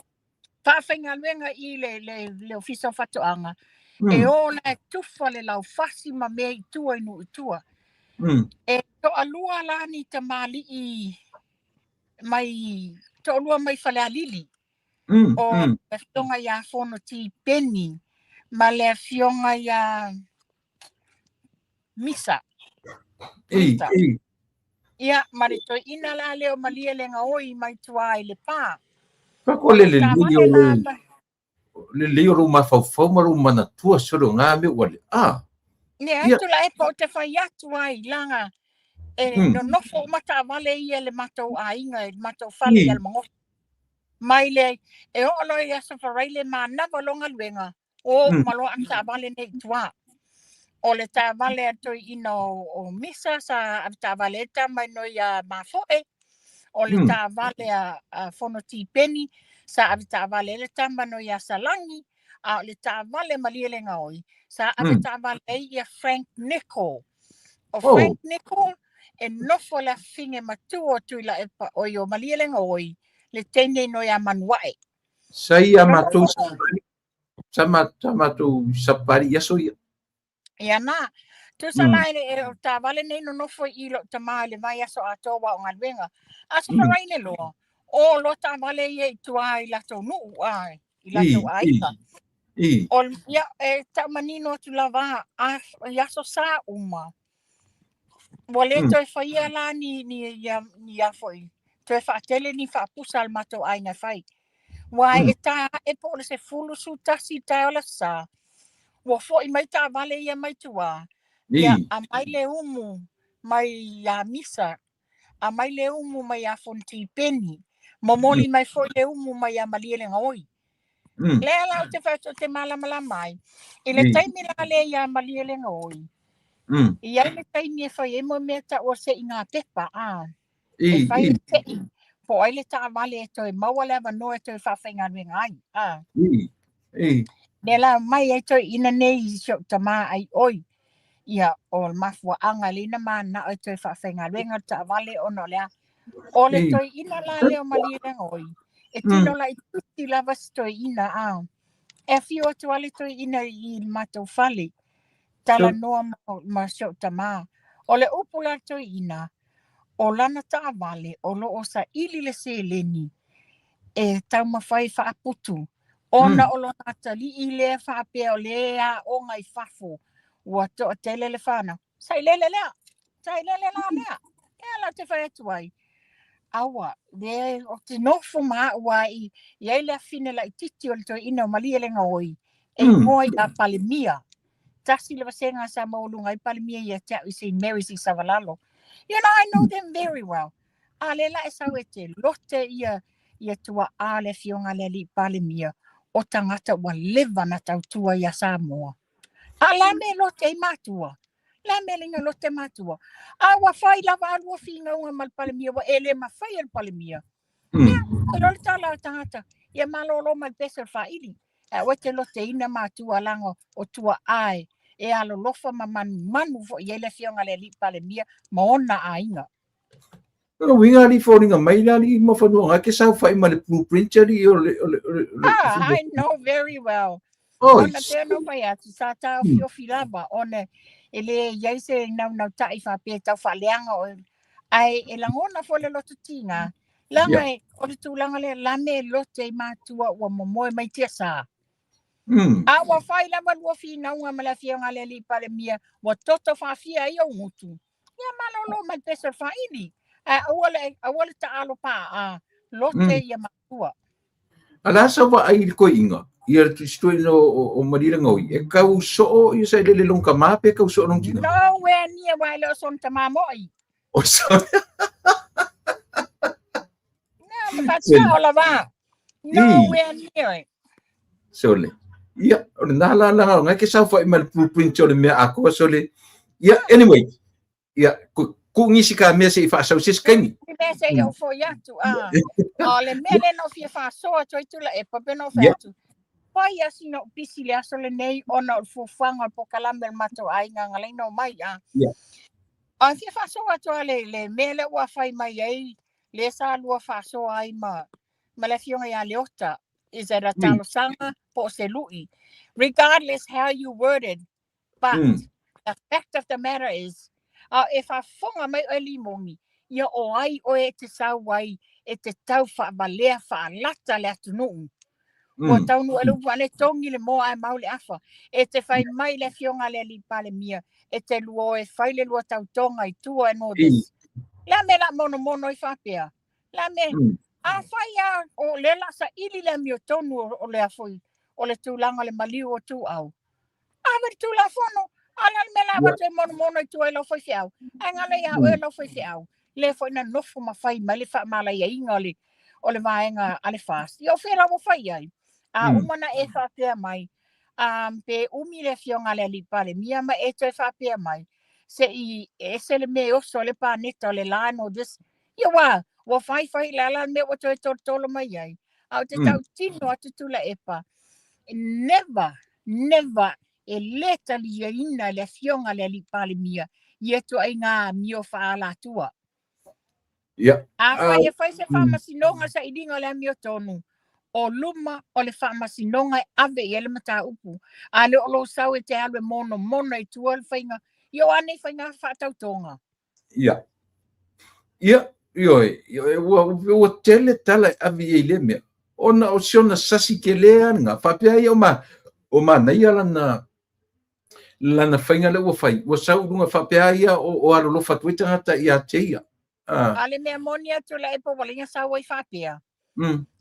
Faafaigaluega i le Ofisa o Faatoaga. E o la e tufa le laufasi ma mea i tua i nuu i tua. E toalua la ni tamalii mai, toalua mai Falealili. O le afioga ia Fono Tipeni ma le afioga ia Misa. Misa. Ia, ma le toeaina la lea o Malielegaoi mai tua i Lepa. Kako le lelei o lou, lelei o lou mafaufau ma lou manatua solo ngā me ua le a. Ne atu la e po te fai atu ai laga e nonofo uma taavale ia le matou aiga i le matou fale i Alamagoto. Mai le e oo loa i Aso Faraile manava loa galuega, o uma loa ana taavale nei i tua. O le taavale a le toeaina o Misa sa avetaavale ai tama i noi ia Mafoe. O le taavale a Fono Tipeni sa avetaavale ai le tama noi ia Salagi. A o le taavale a Malielegaoi sa avetaavale ai ia Frank Nicol. O Frank Nicol e nofo le afafine matua o Tuilaepa oi o Malielegaoi le teine noi ia Manuae. Sa ia matou sa matou sapali i aso ia. Ia na, tusa la e o taavale nei nonofo i lou tama i le vaiaso atoa aua o galuega. Aso Faraile loa, o loa taavale ia i tua i latou nuu, a, i latou aiga. O, ia, e taumanino atu lava, a, i aso sa uma, ua le toe faia la ni, ni, ia, ni a foi, toe faatele ni faapusa a le matou aiga e fai. Ua e ta ae po o le 11 taeao le aso sa, ua foi mai taavale ia mai tua, ia aumai le umu mai ia Misa, aumai le umu mai ia Fonotipeni, momoli mai foi le umu mai ia Malielegaoi. Lea la ou te fai atu ou te malamalama ai. I le taimi la lea ia Malielegaoi, i ai le taimi e fai ai mo mea taua o seiga pepa, a. E fai le sei, po o ai le taavale e toe maua le avanoa e toe faafaigaluega ai, a. Lea la mai ai toeaina nei i si ou tama ai oi. Ia, o le mafuaaga lea na manao e toe faafaigaluega le taavale ona o le a. O le toeaina la lea o Malielegaoi, e tino laitiiti lava si toeaina, a. E afio atu lava le toeaina i le matou fale, talanoa ma si ou tama. O le upu la le toeaina, o lana taavale o lo o saili le seleni e taumafai faaputu ona o lona atalii lea faapea o le aoga i fafo ua toatele le fanau. Sailele lea, sailele la lea. Lea la ou te fai atu ai. Aua, le o te nofo ma au a i ai le afine laitiiti o le toeaina o Malielegaoi e igoa ia Palemia. Tasi le vasega sa maualuga ai Palemia ia te au i St. Mary's i Savalalo. You know, I know them very well. A lea la e sau e te lote ia ia tuaa le afioga le alii Palemia o tagata ua leva na tautua ia Samoa. A la me lote ai matua. La me lenga lote matua. A ua fai lava a lua finauga ma le Palemia ua e le mafai e le Palemia. Ia, e loa le tala o tagata. Ia malolo mai le pese o le faili. Ae aua e te loteina matua laga o tuaa e alolofa ma manumanu foi i ai le Afioga i le Alii Palemia ma ona aiga. O le uiga alii foliga mai le alii ma fanua ga ke saofai ma le blueprint alii o le o le o le Ah, I know very well. Oh, ona te no fai atu sa taofiofi lava ona e le iai se naunautai faapea tau faaleaga o ae e lagona foi le loto tiga leaga yeah. o le tulaga lea lame e lote i matua ua momoe mai tiasa. A ua fai lava lua finauga ma le afioga a le alii Palemia ua toto faafia ai ou gutu. Ia malolo mai le pese o le faili. Ae aua le, aua le taalo paa lote ia matua. A le a sau vaai i le toeaina, ia le si toeaina o Malielegaoi, e kau soo ia sailele lona tama pe kau soo lona tina? Nowhere near aua e le o sona tama moi. O sona. Na, ma faasao lava. Nowhere near it. Sole. Ia, o lena la la ngai ke saofai ma le blueprint o le mea atoa sole. Ia, anyway, ia, ku ngisi ka mea se i faasau se se kaimi. Ni mea se i au foi atu. Ah. O le mea le no fia faasoa atu ai tula e pape no fai atu. Pai a sina o pisi le aso lenei ona o le fuafuaga o le polokalame o le matou aiga na laina o mai. Ah. A fia faasoa atu a le mea le ua fai mai ai le sa lua faasoa ai ma le afioga ia Leota. Is it a talosaga po o se lui? Regardless how you word it, but the fact of the matter is, a e faafofoga mai oe Limoni, ia o ai oe e te sau ai e te tau faavalea faalata le atunuu. Ua taunuu ai le upu ane togi le moa ae mau le afa. E te fai mai le afioga a le alii Palemia, e te lua o e fai le lua tautoga i tua and all this. Le a mea la monomono ai faapea? La me, a fai a o le la saili le amiotonu o le afoi, o le tulaga o le maliu o Tuuau. Ave le Tulafono, a le a le mea la avatu e monomono i tua i lau faifeau. Ae gala ia oe lau faifeau. Le foi na nofo ma fai mai le faamalaiaiga o le vaega a le FAST. Ia o fea la ua fai ai? A uma na e faapea mai, pe umi le afioga a le alii Palemia ma e toe faapea mai, se i ese le mea e oso ai le paneta o le la and all this. Ia ua fai fai le ala le mea ua toe tolotolo mai ai. A o te tautino atu Tuilaepa, never, never e le taliaina le afioga a le alii Palemia ia ituaiga amio faaalatua. Afai e fai se faamasinoga sailiga o le amiotonu, o luma o le faamasinoga e ave i ai le mataupu, a le o lou sau e te alu e monomono i tua le faiga, ia o a nei faiga faatautoga? Ia. Ia, ioe, ua tele tala e ave i ai i lea mea. Ona o si ona sasi tele lava lena, faapea ia o manaia lana faiga lea ua fai, ua sau i luga faapea ia o alolofa atu ai tagata ia te ia. A le mea moni a Tuilaepa ua laina sau ai faapea.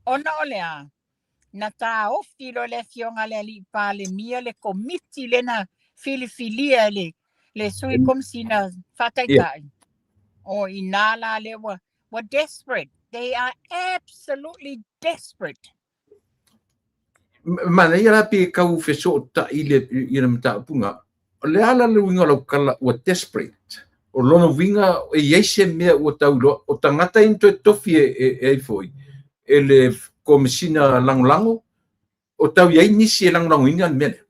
Ona o le a? Na taofi loa le afioga a le alii Palemia le komiti lea na filifilia e le sui komisina faataitai. O ina la lea ua desperate. They are absolutely desperate. Manaia la pe kau fesootai i le mataupu nga. O le a la le uiga o lau tala ua desperate? O lona uiga e i ai se mea ua tau iloa, o tagata ia na toe tofi e ai foi e le Komesina Lagolago, o tau i ai nisi e lagolagoina le mea lea?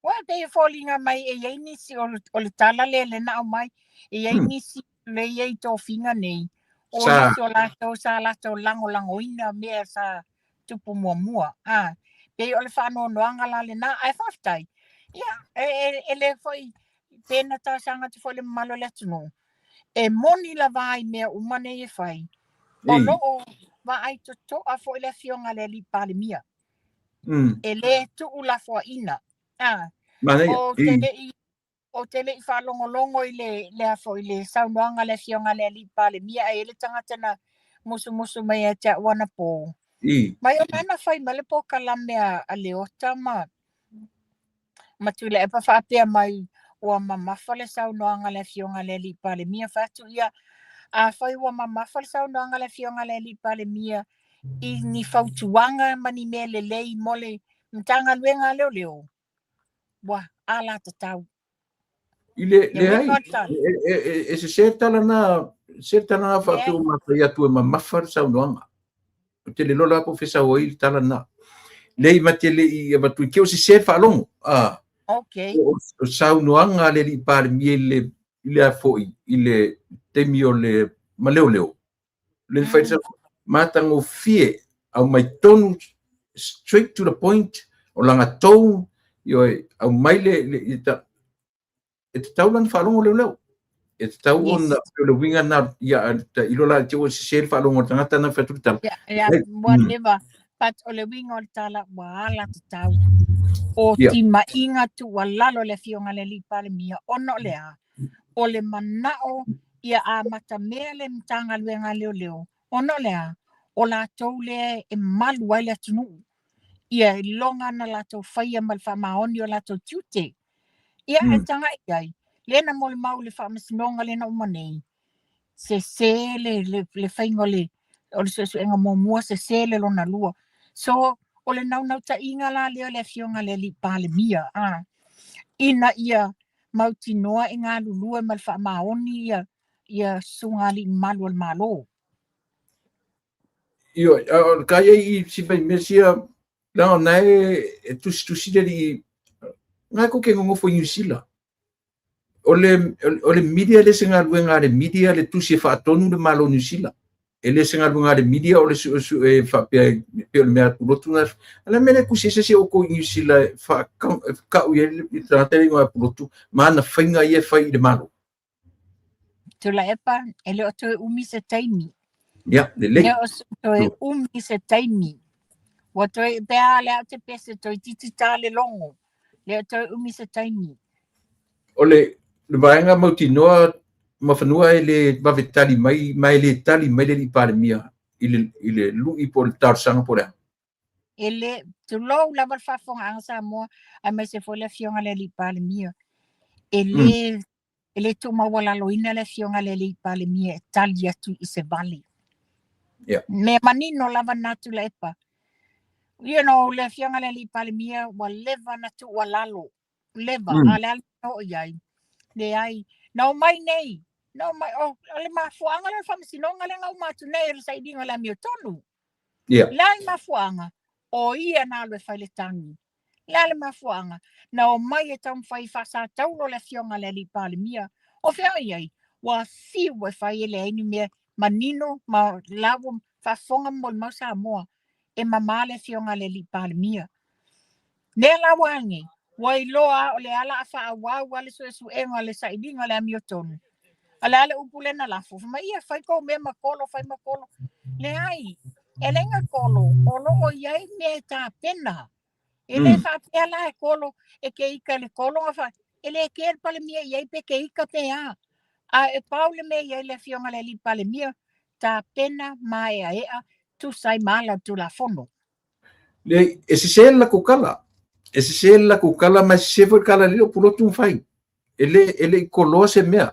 Ua pei e foliga mai e i ai nisi o le tala lea lea na aumai, e i ai nisi le i ai i tofiga nei, o nisi o latou sa latou lagolagoina mea sa tupu muamua. Pei o le faanoanoaga la lena, ae faafetai. Ia, e le foi, pe na talosaga atu foi i le mamalu o le atunuu, e moni lava i mea uma nei e fai, o lo o vaai totoa foi le afioga a le alii Palemia. E le tuulafoaiina. Manaia. Ou te le i faalogologo i le a foi le saunoaga a le afioga a le alii Palemia, ae i ai le tagata na musumusu mai ia te au anapo. Mai o na fai mai le polokalame a Leota ma Tuilaepa faapea mai ua mamafa le saunoaga a le afioga a le alii Palemia. Fai atu ia, afai ua mamafa le saunoaga a le afioga a le alii Palemia i ni fautuaga ma ni mea lelei mo le Matagaluega a Leoleo, ua alatatau. I le, leai, e sese tala na, se tala na faapea ua mafai atu e mamafa le saunoaga. Ou te le iloa la po o fea sau ai le tala na. Leai ma te le i avatu i ke o sese le faalogo. Okay. O saunoaga a le alii Palemia i le a foi i le taimi o le maleoleo le fai matagofie, aumai tonu, straight to the point, o laga tone ioe, aumai le e tatau lana faalogo leoleo, e tatau ona o le uiga na ia ilo la te ua sese le faalogo o le tagata na fai atu le tala. Yeah, whatever. But o le uiga o le tala ua ala tatau. O timaiga tuualalo le afioga le alii Palemia, ona o le a? O le manao ia amatamea le Matagaluega a Leoleo, ona o le a? O latou lea e malu ai le atunuu. Ia iloga na latou faia ma le faamaoni o latou tiute. Ia e tagai ai, lea na molimau le faamasinoga lea na uma nei, sese le faiga o le suesuega muamua, sese le lona lua. So, o le naunautaiga la lea o le afioga le alii Palemia, ina ia mautinoa e galulue ma le faamaoni ia susuga alii mamalu o le Malo. Io, ka ia i si mai mea sia, leaga na e tusitusi le alii, ngai ko ke ngongofo i Niu Sila. O le media le se galuega a le media le tusi e faatonu le Malo o Niu Sila. E le se galuega a le media o le suesue faapea pe o le mea pulotu na. A le mea le tusi se se o ko i Niu Sila e faakau i ai le tagata le igoa pulotu ma ana faiga ia e fai i le Malo. Tuilaepa, e le o toe umi se taimi. Ia, lelei. Le o toe umi se taimi. Ua toe pe a le au te pese toe titi tā le logo. Le o toe umi se taimi. O le vaega mautinoa ma fanua e le vave tali mai, ma e le tali mai le alii Palemia i le lui po o le talosaga po o le a. E le, tulou lava le faafofogaaga Samoa, aemaise foi le afioga le alii Palemia. E le, e le tuumaualaloina le afioga le alii Palemia e tali atu i se vale. Mea manino lava na Tuilaepa. Le afioga le alii Palemia ua leva na tuualalo. Leva, a le ala o i ai. Leai, na o mai nei. Na o mai, o le mafuaaga le faamasinoga le nga uma atu nei o le sailiga o le amiotonu. Le ai mafuaaga, o ia na alu e fai le tagi. Le a le mafuaaga, na o mai e taumafai faasataulo le afioga le alii Palemia. O fea o i ai, ua fiu e fai e leai ni mea manino ma la ua faafofoga mo le mau Samoa e mamā le afioga le alii Palemia. Lea la ua age, ua iloa o le ala a faaauau a le suesuega o le sailiga o le amiotonu. A le a le upu lena lafo, fai mai ia fai kou mea ma kolo, fai ma kolo. Leai, e leai kolo, o loo i ai mea e tapena. E le faapea la e kolo, e ke ika le kolo nga fa, e le ke le Palemia i ai pe ke ika pe a. A e pau le mea i ai le afioga le alii Palemia, tapena maeaea tusa ai ma ala o le Tulafono. Le, e sese le latou tala. E sese le latou tala ma e sese foi le tala le o pulotu ma fai. E le i koloa se mea.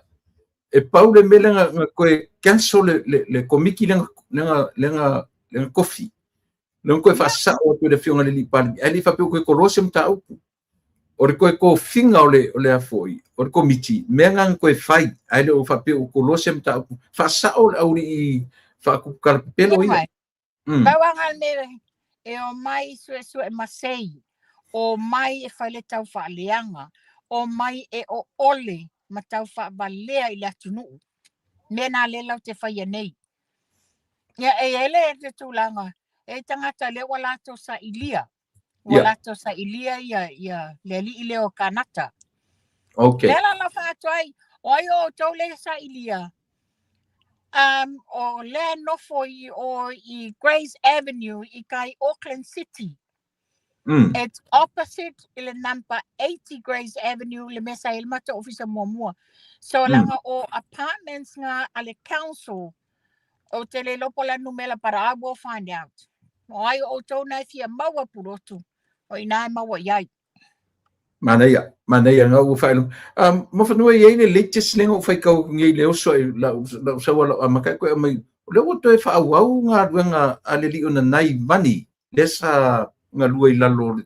E pau le mea lea na toe cancel le komiti lea na tofi. Lea na toe faasao atu e le afioga i le alii Palemia. Ae le i faapea ua toe koloa se mataupu. O le toe tofiga o le a foi, o le komiti, mea na toe fai, ae le o faapea ua koloa se mataupu. Faasao le aulii faatuputala pepelo ia. Pau aga le mea e o mai suesue masei, o mai e fai le tau faaleaga, o mai e o ole ma tau faavalea i le atunuu. Mea na le lau te faia nei. Ia e ele le tulaga, e tagata lea ua latou sailia. Ua latou sailia ia le alii lea o Kanata. Lea la la faatu ai, o ai o outou le sailia, o lea nofo i o i Grays Avenue i kai Auckland City. It's opposite i le number 80 Grays Avenue le mea sa i ai le matou ofisa muamua. So leaga o apartments nga a le council o te le iloa po o le a numera, but I will find out. O ai o outou na e fia maua pulotu, o ina e maua i ai. Manaia, manaia nga ua faailoga. Ma fanua i ai le latest lenga o faitau atu nei le oso ai lau saua lau amata koe aumai. O lea ua toe faaauau galuega a le alii o Nanai Vani, lea sa galue i lalo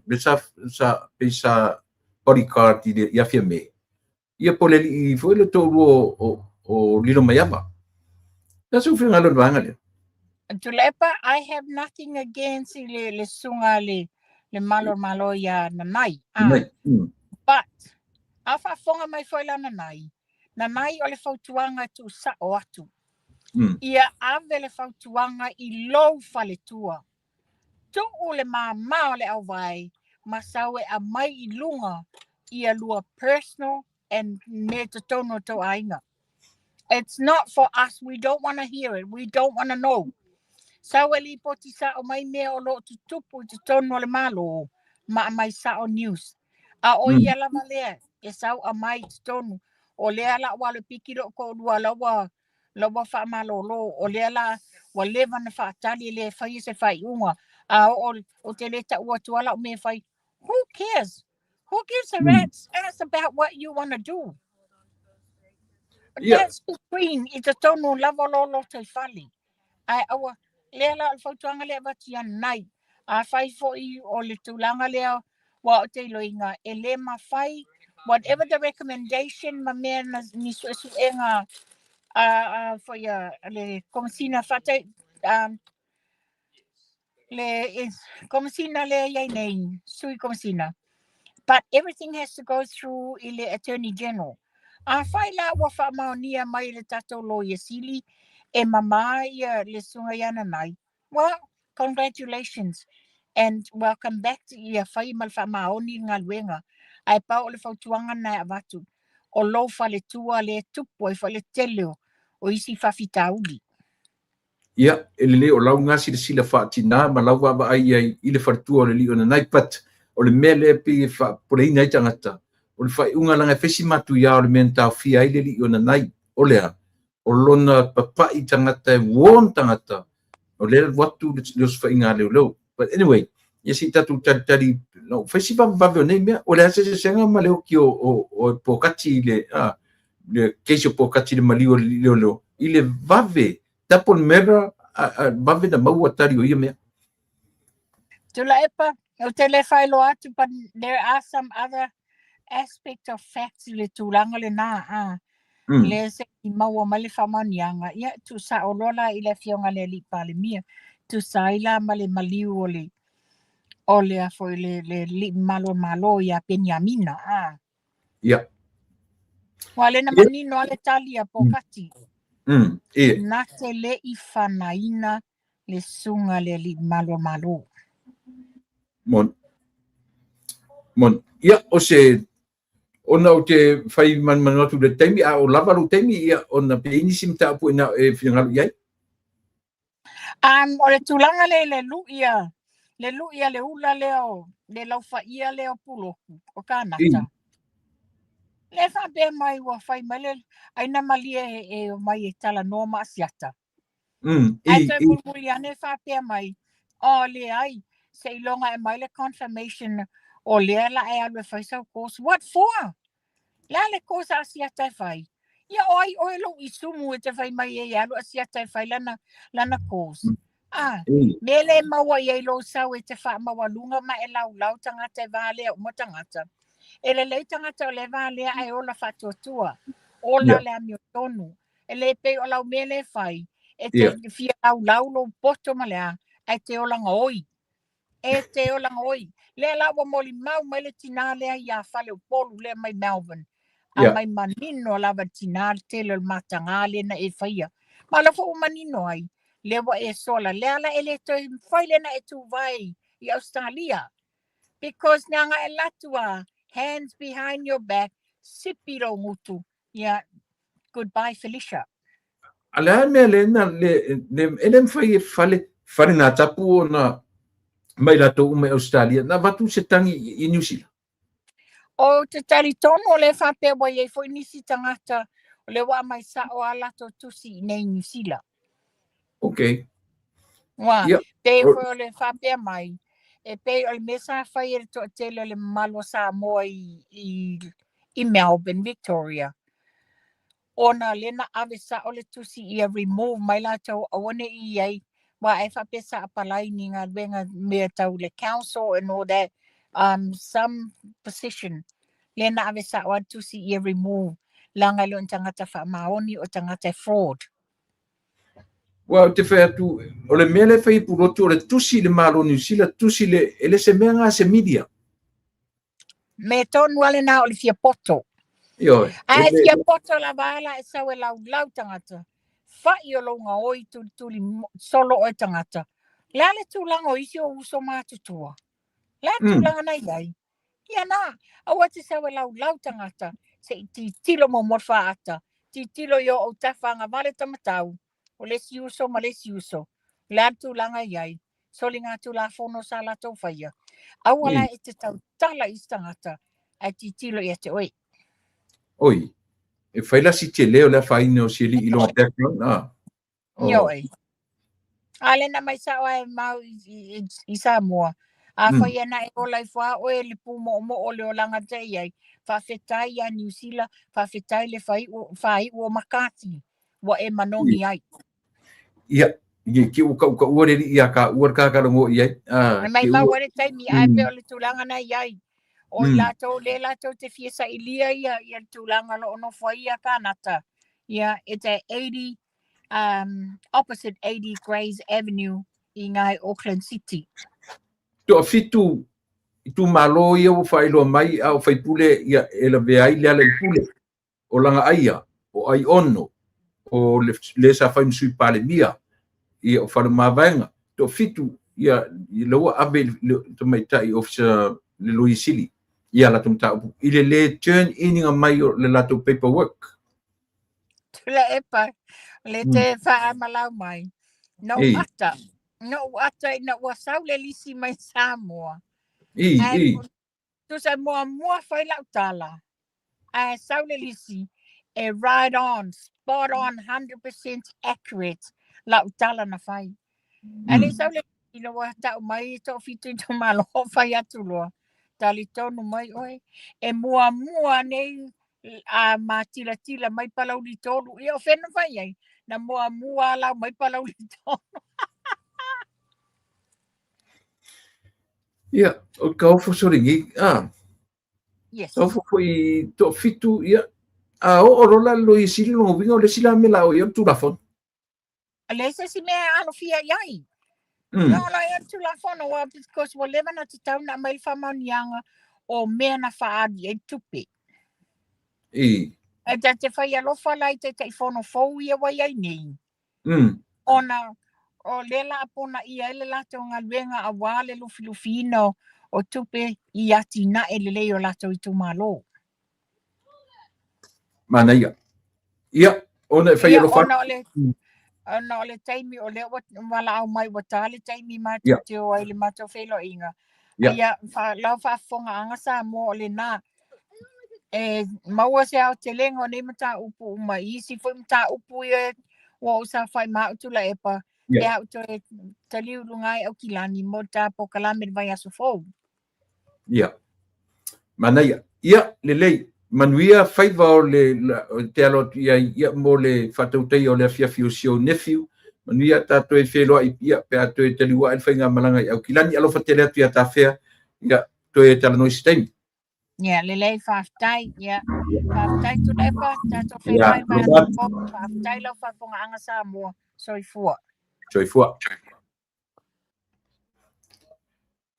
lea sa pei sa bodyguard i le ia Fiame. Ia po o le alii foi le toalua o Lilomaiava. Lea sa finagalo i le vaega lea. Tuilaepa, I have nothing against i le susuga le le malo o le Malo ia Nanai. Nanai. But, a faafofoga mai foi la Nanai, Nanai o le fautuaga e tuusao atu. Ia ave le fautuaga i lou faletua. Tuu le māmā o le auvae ma sau e aumai i luga ia lua personal and mea totonu o tou aiga. It's not for us. We don't want to hear it. We don't want to know. Sau e lipoti sao mai mea o loo tutupu i totonu o le Malo ma aumai sao news. A o ia lava lea e sau aumai i totonu. O lea la ua alu e piki lou toalua la ua la ua faamalolo. O lea la ua leva na faatali e le faia se faaiuga. A oo o te le tau atu ala o mea fai. Who cares? Who gives a rat's ass about what you want to do? That's between i totonu lava lo loto i fale. Ae aua, lea la o le fautuaga lea avatu ia Nanai. Afai foi o le tulaga lea ua o te iloiga, e le mafai, whatever the recommendation ma mea na ni suesuega a foi a le Komesina whātai, le Komesina lea iai nei, Sui Komesina. But everything has to go through i le Attorney General. Afai la ua faamaonia mai le tatou Loia Sili e mamā ia le susuga ia Nanai, well, congratulations and welcome back to ia fai ma le faamaoni le galuega. Ae pau o le fautuaga lena e avatu, o lou faletua lea e tupu ai foi le tele o isi faafitauli. Ia, e lelei o lau lena silasila faatinā ma lau vaavaai i ai i le faletua o le alii o Nanai, but o le mea lea e pei e faapopoleina ai tagata, o le faaiuga leaga e fai si matuia o le mea na taofia ai le alii o Nanai, o le a? O lona papai tagata e warn tagata, o lea e alu atu le osofaiga a leoleo. But anyway, ia se i tatou talitali, no, fai si vavevave o nei mea, o le a se eseesega ma le oki o Pokati i le, le case o Pokati i le maliu o le alii leoleo, i le vave, double murder, vave na maua tali o ia mea. Tuilaepa, ou te le faailoa atu, but there are some other aspect of facts i le tulaga lena, a. Lea se i maua mai le faamaoniaga, ia, tuusao loa la i le afioga i le alii Palemia, tusa ai la ma le maliu o le a foi le alii mamalu o le Malo ia Peniamina, a. Ua le na manino a le tali a Pokati. Na te le i fanaina le susuga le alii mamalu o le Malo. Mon. Mon. Ia, o se ona ou te fai manumanu atu i le taimi, a o lava lou taimi, ia, ona pe i ai nisi mataupu e na e finagalo i ai. O le tulaga lea i le lui a le lui a le ula lea o le laufaia lea o Puloku o Kanata. Le faapea mai ua fai mai le aina malie e omai e talanoa ma Asiata. Ae toe mulimuli ane faapea mai, o leai, seiloga e mai le confirmation o lea la e alu e fai sau course. What for? Le a le course a Asiata e fai? Ia o ai oe lou isumu e te fai mai ai e alu Asiata e fai lana course. Ah, me le maua i ai lou sau e te faamaualuga ma e laulau tagata e valea uma tagata. E lelei tagata o le valea ae ola faatuatua. Ola le amiotonu. E le pei o lau mea le fai, e te fia laulau lou poto ma le a, ae te ola gaoi. E te ola gaoi. Lea la ua molimau mai le tinā lea iā Faleupolu lea mai Melbourne. A mai manino lava le tinā le tele o le matagā lea na e faia. Ma o la foi ua manino ai, lea ua e sola. Lea la e le toe mafai lea na e tuvae i Australia. Because leaga e alu atu a hands behind your back, sipi lou gutu. Ia, goodbye Felicia. A le a mea le na le le e le mafai e fale fale nā tapu ona mai latou uma i Australia na avatu se tagi i New Zealand. Ou te talitonu o lea faapea ua i ai foi nisi tagata o lea ua aumai sao a latou tusi i nei New Zealand. Okay. Ua, pei foi o le faapea mai, e pei o le mea sa fai e le toatele o le mamalu o Samoa i Melbourne, Victoria, ona lea na ave sao le tusi ia remove mai latou aua ne i i ai, aua ai faapea sa apply ni galuega mea tau le council and all that, some position, lea na ave sao a le tusi ia remove, leaga e le o ni tagata faamaoni o tagata e fraud. Ua ou te fai atu, o le mea lea e fai i Pulotu, o le tusi i le Malo o Niu Sila, tusi le, e le se mea lena a se media. Me tonu lava lena o le fia poto. Ioe. Ae fia poto lava la e sau e laulau tagata. Fai o lou gaoi tulituli solo oe tagata. Le a le tulaga o isi ou uso matutua? Le a le tulaga na i ai? Ia na, aua te sau e laulau tagata, se i tilotilo muamua le faata, tilotilo i o autafa agavale tamatau, o le isi uso ma le isi uso. O le a le tulaga e i ai? Soligatulafono sa latou faia. Aua la e te tautala i isi tagata, ae tilotilo ia te oe. Oi, e fai la si tele o le afaina o si alii i lona background, a. Oh. Ioe. A le na mai sao ae mau i Samoa. A fai ana e ola ifo lava oe le pūmoʻomoʻo o le olaga te i ai, faafetai iā Niu Sila, faafetai le faaiu o McCarthy ua e manogi ai. Ia, i te i ua kaʻukaʻua le alii iā kāua le kākalagoa i ai. E mai mau ai le taimi, ae pei o le tulaga na i ai. O i latou, lea latou te fia sailia ia le tulaga o lo o nofo ai ia kānaka. Ia, it's a 80, opposite 80 Grays Avenue i ngai Auckland City. Toafitu itumalo ia ua faailoa mai a o faipule ia e lavea ai le Lealailepule, o Lagaaia, o Aiono, o le sa fai ma sui Palemia, ia o Faleomavaega, toafitu ia la ua ave i le tamaitai ofisa le Loia Sili ia latou mataupu i le le turn in-iga mai o le latou paperwork. Tuilaepa, le te faamalau mai. No ata, no ata ina ua sau le lisi mai Samoa. I. Tusa muamua fai lau tala. Ae sau le lisi e right on, spot on, 100% accurate lau tala na fai. Ae le sau le ina ua tau mai toafitu itumalo fai atu loa. Talitonu mai oe. E muamua nei a matilatila mai Palauli 3. Ia o whena fai ai. Na muamua lau mai Palauli 3. Ia, o ka ofo soli ah. Yes. Ka ofo foi toafitu, ia. A o o lola le Loia Sili longa uiga o le isi la mea la o ia o le Tulafono. Le se isi mea e alofia i ai. No, la ia le Tulafono, well, because ua leva na tatau na aumai le faamaoniaga o mea na faaalu i ai le tupe. E ta te fai alofa la i Taitaifono fou ia ua i ai nei. Ona o lea la a ponaia ai le latou galuega auā le lufilufiina o tupe i atinae lelei o latou itumalo. Manaia. Ia, ona e fai alofa. Ona o le ona o le taimi o lea ua valaau mai ua tā le taimi matou te o ai i le matou feiloaiga. Ia, lau faafofogaaga Samoa o lena. E maua se aotelega o nei mataupu uma i isi foi mataupu ia ua ou saofai ma au Tuilaepa pe a ou toe taliu i luga ai Aukilani mo le ta polokalame le vaiaso fou. Ia. Manaia. Ia, lelei. Manuia faiva o le te alo atu i ai ia mo le faatautaia o le afiafi o si ou nephew. Manuia tatou e feiloai ia pe a toe taliua ai le faigamalaga i Aukilani. Alofa tele atu ia Tafea. Ia, toe talanoa i se taimi. Ia, lelei, faafetai. Ia, faafetai Tuilaepa, tatou feiloai vaiaso fou. Faafetai lau faafofogaaga Samoa. Soifua. Soifua.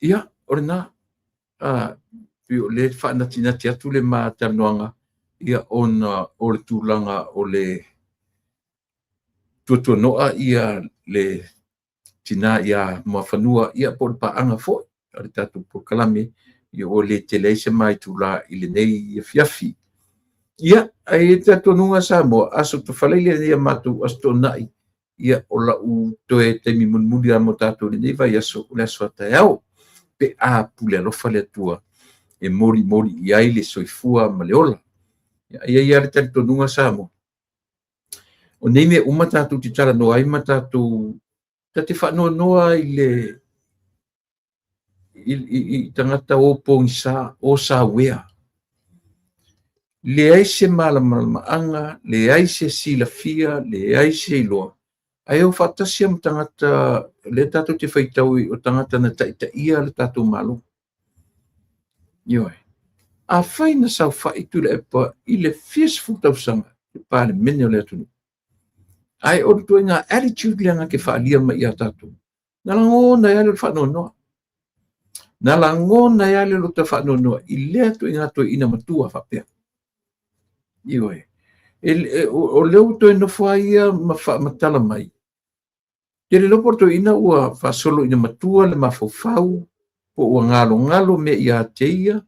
Ia, o lena, pei o lea e faanatinati atu le ma talanoaga, ia, ona o le tulaga o le tuatuanoa ia le tina ia Muafanua, ia po o le paaga foi a le tatou polokalame, ia ua le tele ai se ma itula i lenei afiafi. Ia, ae i talitonuga Samoa, Aso Tofalai lenei a matou Aso Toonai, ia o lau toe taimi mulimuli lava mo tatou i lenei vaiaso, o le aso a taeao, pe a pule alofa le Atua e molimoli i ai le soifua ma le ola. Ia, e i ai lava le talitonuga Samoa, o nei mea uma tatou te talanoa ai ma tatou ta te faanoanoa i le i tagata o pogisa, o sauea. Leai se malamalamaaga, leai se silafia, leai se iloa. Ae o faatasi lava ma tagata, lea tatou te faitau o tagata na taitaia le tatou Malo. Ioe. Afai na saofai Tuilaepa i le fia sefulu tausaga i le Palemene o le atunuu. Ae o le ituaiga attitude lea na te faaalia mai ia tatou, na lagona ai lava le faanoanoa. Na lagona ai lava le lota faanoanoa i lea ituaiga toeaina matua faapea. Ioe. O lea ua toe nofo lava ia ma faamatala mai, e le iloa po o le toeaina ua faasolo ina matua le mafaufau, po ua galogalo mea ia te ia,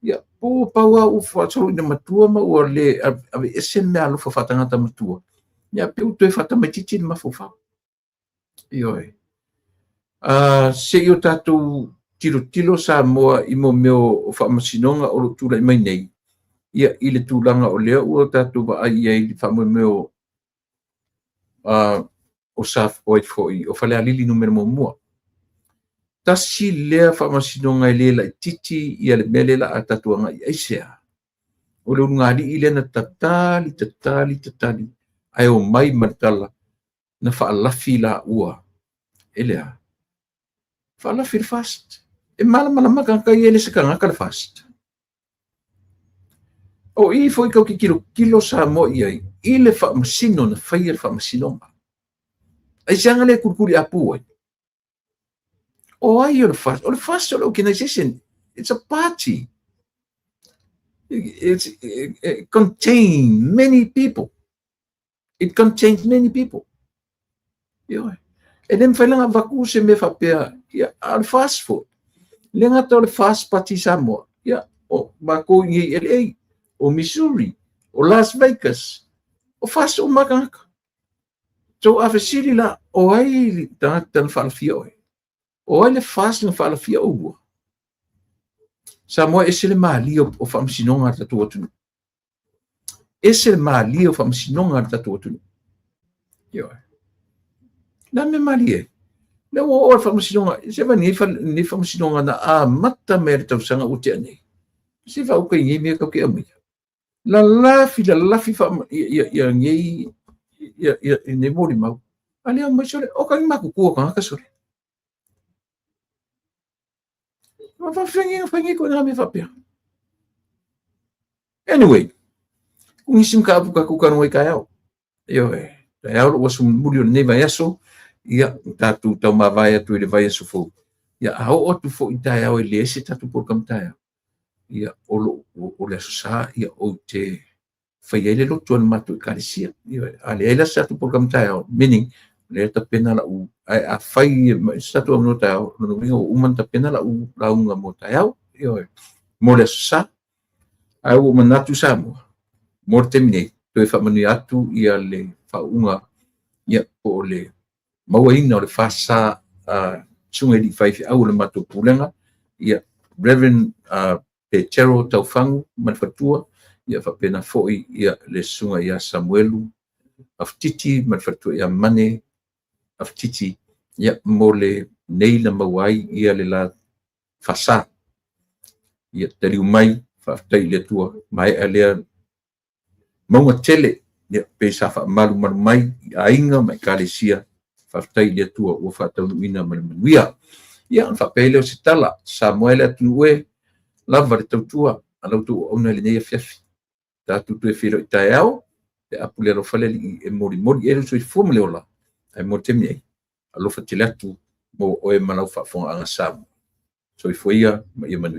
ia po ua pau lava ua faasolo ina matua ma ua le aveese le meaalofa faatagata matua, ia pei ua toe faatamaitiiti le mafaufau. Ioe. Se i o tatou tilotilo Samoa i mea o faamasinoga o lo o tulai mai nei, ia i le tulaga o lea ua tatou vaai i ai i le faamoemoe o o ai foi o Falealili Nu.1. Tasi lea faamasinoga e le laitiiti ia le mea lea o le a tatou agai i ai. Aisea? O le ulugalii lea na tatali, tatali, tatali, ae omai ma le tala, na faalafi laua e le a? Faalafi le FAST. E malamalama tagata ia e le se tagata le FAST. O i foi tatou te tilotilo Samoa i ai i le faamasino na faia le faamasinoga. Aisea na le tulituliapu ai? O ai o le FAST? O le FAST o le organization. It's a party. It contain many people. It contains many people. Ioe. E le mafai la ona avatu se mea faapea, ia, a o le FAST foi. Le gata o le FAST Party Samoa, ia, o matou i nei LA, o Missouri, o Las Vegas, o FAST uma tagata. So a fesili la, o ai le tagata na faalafia oe? O ai le FAST na faalafia oulua? Samoa, ese le malie o faamasinoga a le tatou atunuu. Ese le malie o faamasinoga a le tatou atunuu. Ioe. Le a mea malie? Lea ua oo le faamasinoga, se vaai nei faamasinoga na amata mai le tausaga ua tea nei. Se faauka i nei mea tatou te aumaia. Lalafi, lalafi ia, ia, nei, ia, ia, nei molimau. A lea mai sole, o ka ni matutua o tagata sole. Ma faafefea na fai nei ituaiga mea faapea. Anyway, o nisi mataupu tatou talanoa ai taeao. Ioe, taeao lou aso mulimuli o lenei vaiaso, ia, tatou taumavae atu i le vaiaso fou. Ia, a oo atu foi taeao e leai se tatou polokalame taeao, ia, o lo o le Aso Sa, ia, ou te fai ai le lotu a le matou ekalesia. Ioe, a leai la se tatou polokalame taeao, meaning, lea tapena lau, ae a fai se tatou avanoa taeao, lona uiga ua uma ona tapena lau lauga mo taeao, ioe, mo le Aso Sa. Ae ua ou manatu Samoa, mo le taimi nei, toe faamanuia atu ia le faauuga, ia, po o le mauaina o le FASA susuga i alii faifeau o le matou pulega, ia, Reverend Petero Taufagu ma le faletua, ia faapena foi ia le susuga ia Samuelu Afutiti ma le faletua ia Mane Afutiti, ia, mo le nei na maua ai ia le la FASA. Ia taliu mai, faafetai i le Atua, maea lea mauga tele, ia, pe sa faamalumalu mai i aiga ma ekalesia, faafetai i le Atua ua faataunuuina ma le manuia. Ia, ona faapea ai lea o se tala, Samoa e le atunuu e, lava le tautua a la outou auauna i lenei afiafi. Tatou toe feiloai taeao, pe a pule alofa le Alii e molimoli i ai le soifua ma le ola, ae mo le taimi nei, alofa tele atu mo oe ma lau faafofogaaga Samoa. Soifua ia ma ia manuia.